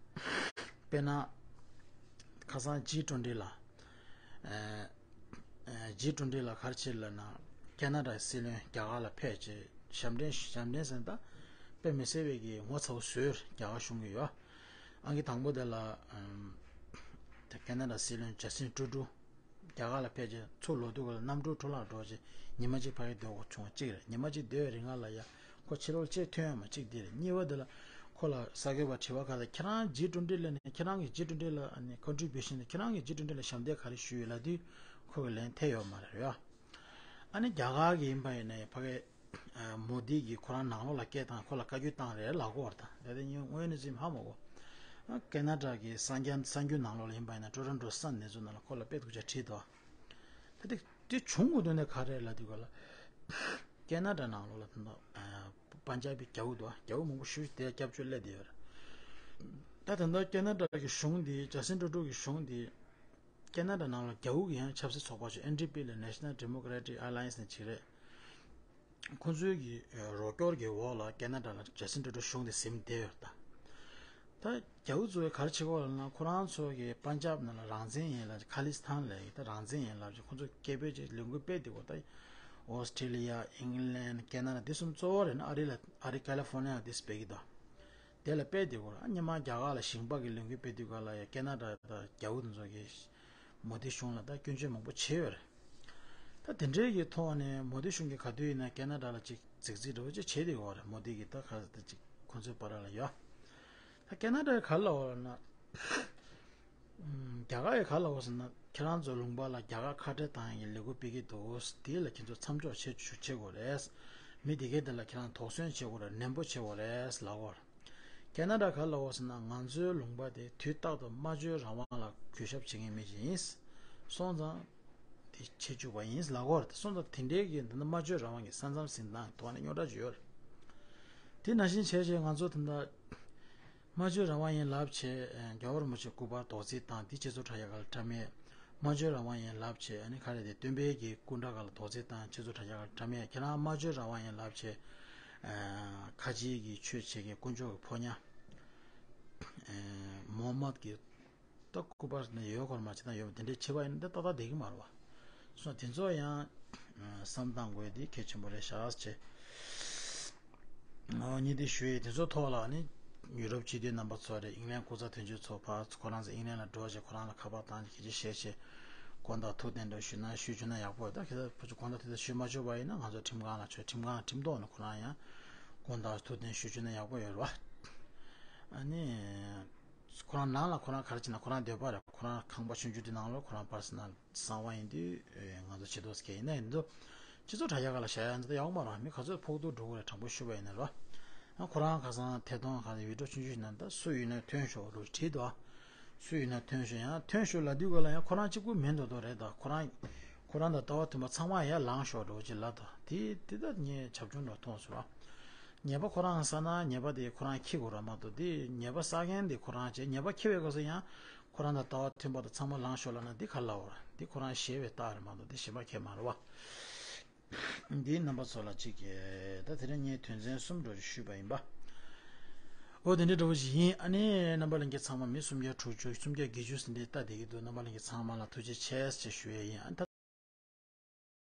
དཔེར་ན། ཁ་སང་ཇི་ཊུ་ཝེན་ཊི་ལ། ཇི་ཊུ་ཝེན་ཊི་ལ་ག་རེ་བྱས་ལབ་ན། ཁེ་ན་ཌ་སྲིད་བློན་རྒྱ་གར་ལ་ཕེབས་བྱས་ཞབས་འདྲེན་ཞབས་འདྲེན་ཟེར་ན་ད། དཔེ་མི་སྲིད་པའི་གི་ངོ་ཚ་བོ་བཟོས་རྒྱ་གར་གཞུང་གིས་ཡོད། ཨང་ཀི་དང་པོ་དེ་ལ། ཨམ། ད་ཁེ་ན་ཌ་སྲིད་བློན་ཇ་སི་ཊིན་ཊུ་ཌུ་རྒྱ་གར་ལ་ཕེབས་རྗེས་ཚུར་ལོག་དུས་སྐབས་ལ་གནམ་གྲུ་འཕྲོ་བརླག་འགྲོ་རྗེས་ཉི་མ་གཅིག་ཕ་གིར་སྡོད་དགོས་བྱུང་བ་གཅིག་རེད། ཉི་མ་གཅིག་སྡོད་པའི་རིང་ལ་ཡ་ཁོ་ཕྱི་ལོགས་ཆེད་ཐོན་ཡོད་མ་གཅིག་དེ་རེད། གཉིས་པ་དེ་ལ་ཁོ་ལ་གསར་འགོད་པ་དྲི་བ་ག་ཚོད་ཁྱེད་རང་ཇི་ཊུ་ཝེན་ཊི་ལ་ནས་ཁྱེད་རང་གི་ཇི་ཊུ་ཝེན་ཊི་ལ་ཨ་ནི་ཀོན་ཊི་བྷུ་ཤན་དེ་ཁྱེད་རང་གི་ཇི་ཊུ་ཝེན་ཊི་ལ་ཞབས་འདེགས་ག་རེ་ཞུས་ཡོད་ལབ་དུས་ཁོ་གི་ལན་ཐེབས་ཡོད་མ་རེད་ཡ། ཨ་ནི་རྒྱ་གར་གྱི་ཡིན་པ་ཡིན་ན་ཡང་ཕ་གི་ཨ་མོ་དི་གིས་ཁོ་རང་ནང་ལོགས་ལ་སྐད་བཏང་ཁོ་ལ་བཀའ་བཀྱོན་བཏང་རེད་ལབ་ཀྱི་ཡོད་རེད་ད། དེ་དེ་ངས་དངོས་གནས་ཅིག་ཧ་མ་གོ་ཨ་ཁེ་ན་ཌ་གི་གསར་འགྱུར་གསར་འགྱུར་ནང་ལོགས་ལ་ཡིན་པ་ཡིན་ན་ཊོ་རོན་ཊོ་སན་ནེ་ཛུ་ནང་ལ་ཁོ་ལ་དཔེ་སྡུག་ཅག་བྲིས་འདུག་ད་དེ་དེ་བྱུང་དགོས་དོན་དེ་ག་རེ་རེད་ལབ་དུས་ག་ལ། ཁེ་ན་ཌ་ནང་ལོགས་ལ་ད་ལྟ་ཨ་པན་ཇབ་གི་རྒྱ་བོ་འདུག་རྒྱ་བོ་མང་པོ་ཞེ་པོ་ཅིག་དེ་སྐྱབས་བཅོལ་སླེབས་བསྡད་ཡོད་རེད། ད་ད་ལྟ་ཁེ་ན་ཌ་གི་གཞུང་འདི་ཇ་སི་ཊིན་ཊུ་ཌུ་གི་གཞུང་འདི། ཁེ་ན་ཌ་ནང་ལ་རྒྱ་བོ་གི་ཡང་ཆབ་སྲིད་ཚོགས་པ་ཅིག་ཨེན་ཌི་པི་ལ་National Democratic Alliance ནས་ཅིག་རེད། ཁོ་ཚོའི་གི་རོགས་སྐྱོར་གྱི་འོག་ལ་ཁེ་ན་ཌ་ལ་ཇ་སི་ཊིན་ཊུ་ཌུ་གཞུང་དེ་ཟིན་བསྡད་ཡོད་ད། ད་རྒྱ་བོ་ཚོས་ག་རེ་བྱེད་ཀྱི་ཡོད་ལབ་ན་ཁོ་རང་ཚོ་གི་པན་ཇབ་ནང་ལ་རང་བཙན་ཡིན་ལབ་ཁ་ལི་སི་ཐན་ལབ་ཡ་ད་རང་བཙན་ཡིན་ལབ་ཅིག་ཁོ་ཚོ་སྐད་འབོད་ཅིག་ལས་འགུལ་སྤེལ་བསྡད་ཀྱི་ཡོད་ད། ཨོ་སི་ཊྲེ་ལི་ཡ། ཨིང་ལན། ཁེ་ན་ཌ་འདི་གསུམ་གཙོ་བོ་རེད་ན་ཨ་རི་ལ་ཨ་རི་ཀ་ལི་ཧྥོ་ནི་ཡ་འདི་སྤེལ་གྱི་འདུག་དེ་ལ་དཔེ་དེ་གོ་ཨ་སྔོན་མ་རྒྱ་གར་ལ་ཞིང་པ་གི་ལས་འགུལ་སྤེལ་དུས་སྐབས་ལ་ཡང་ཁེ་ན་ཌ་དང་རྒྱ་བོད་དེ་ཚོ་གིས་མོ་དི་གཞུང་ལ་ད་སྐྱོན་བརྗོད་མང་པོ་བྱས་ཡོད་རེད། ད་དེ་འདྲའི་གི་ཐོག་ནས་མོ་དི་གཞུང་གིས་ག་དུས་ཡིན་ན་ཁེ་ན་ཌ་ལ་ཅིག་རྫིག་རྫིག་འདྲ་བོ་ཅིག་བྱས་དེ་ཡོད་རེད། མོ་དི་གིས་ད་ག་ད་ཅིག་ཁོ་ཚོའི་བར་ལ་ཡོད། ད་ཁེ་ན་ཌ་ག་ལ་འོ་ལ་ན། ཨམ། རྒྱ་གར་ཡི་ག་ལ་འོ་ཟེར་ན་ཁྱེད་རང་ཚོ་ལུང་པ་ལ་རྒྱ་གར་ཁ་བྲལ་བཏང་ཡག་གི་ལས་འགུལ་སྤེལ་གྱི་འདུག་དེ་ལ་ཁྱེད་ཚོ་མཚམས་འཇོག་བྱེད་བྱེད་དགོས་རེད། མི་དེ་གའི་དེ་ལ་ཁྱེད་རང་དོགས་ཟོན་བྱེད་དགོས་རེད། ནན་པོ་བྱེད་དགོས་རེད་ལབ་ཀྱི་ཡོད་རེད། ཁེ་ན་ཌ་ག་ལ་འོ་ཟེར་ན་ང་ཚོའི་ལུང་པ་དེ་དུས་རྟག་ཏུ་སྨྲ་བརྗོད་རང་དབང་ལ་གུས་ཞབས་བྱེད་མཁན་མི་ཞིག་ཡིན། སོང་ཙང་དེ་བྱེད་བཅུག་པ་ཡིན་ལབ་ཀྱི་ཡོད་རེད། སོང་ཙང་དེ་འདྲའི་གི་འདི་ནི་སྨྲ་བརྗོད་རང་དབང་གི་ས་མཚམས་ཟིན་སྟངས་ཐོག་ནས་རྙོག་དྲ་ཅིག་ཡོད་རེད། དེ་ནང་བཞིན་བྱས་བྱས་ང་ཚོ་ད་ལྟ་སྨྲ་བརྗོད་རང་དབང་ཡིན་ལབ་བྱས་རྒྱལ་བ་རིན་པོ་ཆེ་སྐུ་པར་རྡོག་རྫིས་བཏང་དེ་སྤྱི་ཚོགས་དྲ་རྒྱ་ཁག་ལ་བཀྲམ་ཡས། སྨྲ་བརྗོད་རང་དབང་ཡིན་ལབ་བྱས་ཨ་ནི་ག་རེ་དེ་སྟོན་པའི་གི་སྐུ་འདྲ་སྒང་ལ་རྡོག་རྫིས་བཏང་སྤྱི་ཚོགས་དྲ་རྒྱ་ཁག་ལ་བཀྲམ་ཡས། ཁྱེད་རང་སྨྲ་བརྗོད་རང་དབང་ཡིན་ལབ་བྱས་ཁ་ཆེའི་གི་ཆོས་བྱེད་མཁན་དཀོན་མཆོག་གི་ཕོ་ཉ་མོ་ཧམ་མད་ཀྱི་ད་སྐུ་པར་ནས་ཡོད་སྐོར་མ་བྱེད་ན་ཡོད་པ་དེ་འདྲའི་བྱེད་པ་ཡིན་ན་ད་ཏག་ཏག་བསྡད་ཀྱི་མ་རེད་བ། སོང་དེ་ཚོ་ཡང་བསམ་བཏང་དགོས་དེ་གལ་ཆེན་པོ་རེད་ཤག་ཅེས། ཨོ་ཉིད་དེ་ཞུ་ཡས་དེ་ཚོ་ཐོག་ལ་ནི་ཡུ་རོབ་སྤྱི་མཐུན་རྣམ་པ་ཚོ་རེད། ཨིང་ལན་སྐུ་ཚབ་དོན་གཅོད་ཚོ་ཕར་ཁོ་རང་ཚོ་ཨིང་ལན་ལ་འགྲོ་བྱས་ཁོ་རང་ལ་ཁ་པར་བཏང་བྱས་སྐད་ཆ་བཤད་བྱས་དགོངས་དག་ཐུགས་བདེན་འདྲ་ཞུས་ན་ཞུས་བཅུག་ན་ཡག་པོ་རེད། ད་ཁྱེད་ཚོ་ཕར་ཚུར་དགོངས་དག་ཐུགས་བདེན་ཞུས་མ་བཅུག་པ་ཡིན་ན་ང་ཚོ་ཁྲིམས་ཁང་ལ་ཆོག་ཁྲིམས་ཁང་ཁྲིམས་ཐོག་ནས་ཁོ་རང་ཡང་དགོངས་དག་ཐུགས་བདེན་ཞུས་བཅུག་ན་ཡག་པོ་ཡོད་རེད་བ། ཨ་ནི། ཁོ་རང་ནང་ལ་ཁོ་རང་ག་རེ་བྱེད་ན་ཁོ་རང་འདོད་པ་རེད། ཁོ་རང་ཁང་པ་ཆུང་ཆུང་དེ་ནང་ལ་ཁོ་རང་པར་སོ་ནལ་གསང་བ་ཡིན་དུས་ང་ཚོ་བྱེད་དོ་ཟེར་མཁན་ཡིན་ན་ཡིན་དུས་སྤྱི་ཚོགས་དྲ་རྒྱ་ཁག་ལ་བཞག་ཡ་འདི་ཡག་མ་རེད། མི་ག་ཚོད་ཕོག་ཐུག་འགྲོ་གི་རེད། དྲང་པོ་ཞུས་པ་ཡིན་ན་རོ། ཁོ་རང་ཁ་སང་ཐད་གཏོང་ག་ལ་བི་ཌི་ཡོ་ཆུང་ཆུང་ཞིག་ནང་ད་སུ་ཡིན་ན་ཐོན་ཤོག་རོ་བྲིས་འདུག་སུ་ཡིན་ན་ཐོན་ཤོག་ཡང་ཐོན་ཤོག་ལབ་དུས་ག་ལ་ཡང་ཁོ་རང་གཅིག་པུ་མིན་འགྲོ་འདུག་རེད་ད། ཁོ་རང་ཁོ་རང་དང་ལྟ་བ་མཐུན་པ་ཚང་མ་ཡར་ལངས་ཤོག་འགྲོ་ཅེས་ལབ་འདུག་དེ་དེ་ད་ངས་བྱབ་ཆུང་འདྲ་མཐོང་སོང་ར། ཉེས་པ་ཁོ་རང་བསགས་ན་ཉེས་པ་དེ་ཁོ་རང་འཁྱེར་དགོས་ར་མ་གཏོགས་དེ་ཉེས་པ་བསགས་མཁན་དེ་ཁོ་རང་བྱས། ཉེས་པ་འཁྱེར་བའི་སྐབས་སུ་ཡང་ཁོ་རང་དང་ལྟ་བ་མཐུན་པ་དང་ཚང་མ་ལངས་ཤོག་ལབ་ན་དེ་ག་རེ་ལབ་དགོས་ར། དེ་ཁོ་རང་ཞེད་པའི་རྟགས་རེད་མ་གཏོགས་དེ་གཞན་པ་གང་ཡང་མ་རེད་བ། འདིའི་རྣམ་པ་ཚོ་ལ་གཅིག་ད་དེ་རིང་ངས་དོན་ཚན་གསུམ་འགྲོ་ཞུས་པ་ཡིན་པ། འོ་དེ་འདྲའི་འདྲ་བོ་ཞིག་ཡིན། ཨ་ནི་རྣམ་པ་ལྷན་རྒྱས་ཚང་མ་མི་སུམ་བརྒྱ་དྲུག་ཅུ་སུམ་བརྒྱ་བརྒྱད་ཅུ་ཟིན་དེ་ལྟ་བསྡད་ཀྱི་འདུག་རྣམ་པ་ལྷན་རྒྱས་ཚང་མ་ལ་ཐུགས་རྗེ་ཆེ་ཞེས་ཞུ་ཡས་ཡིན། ཨ་ནི་ད།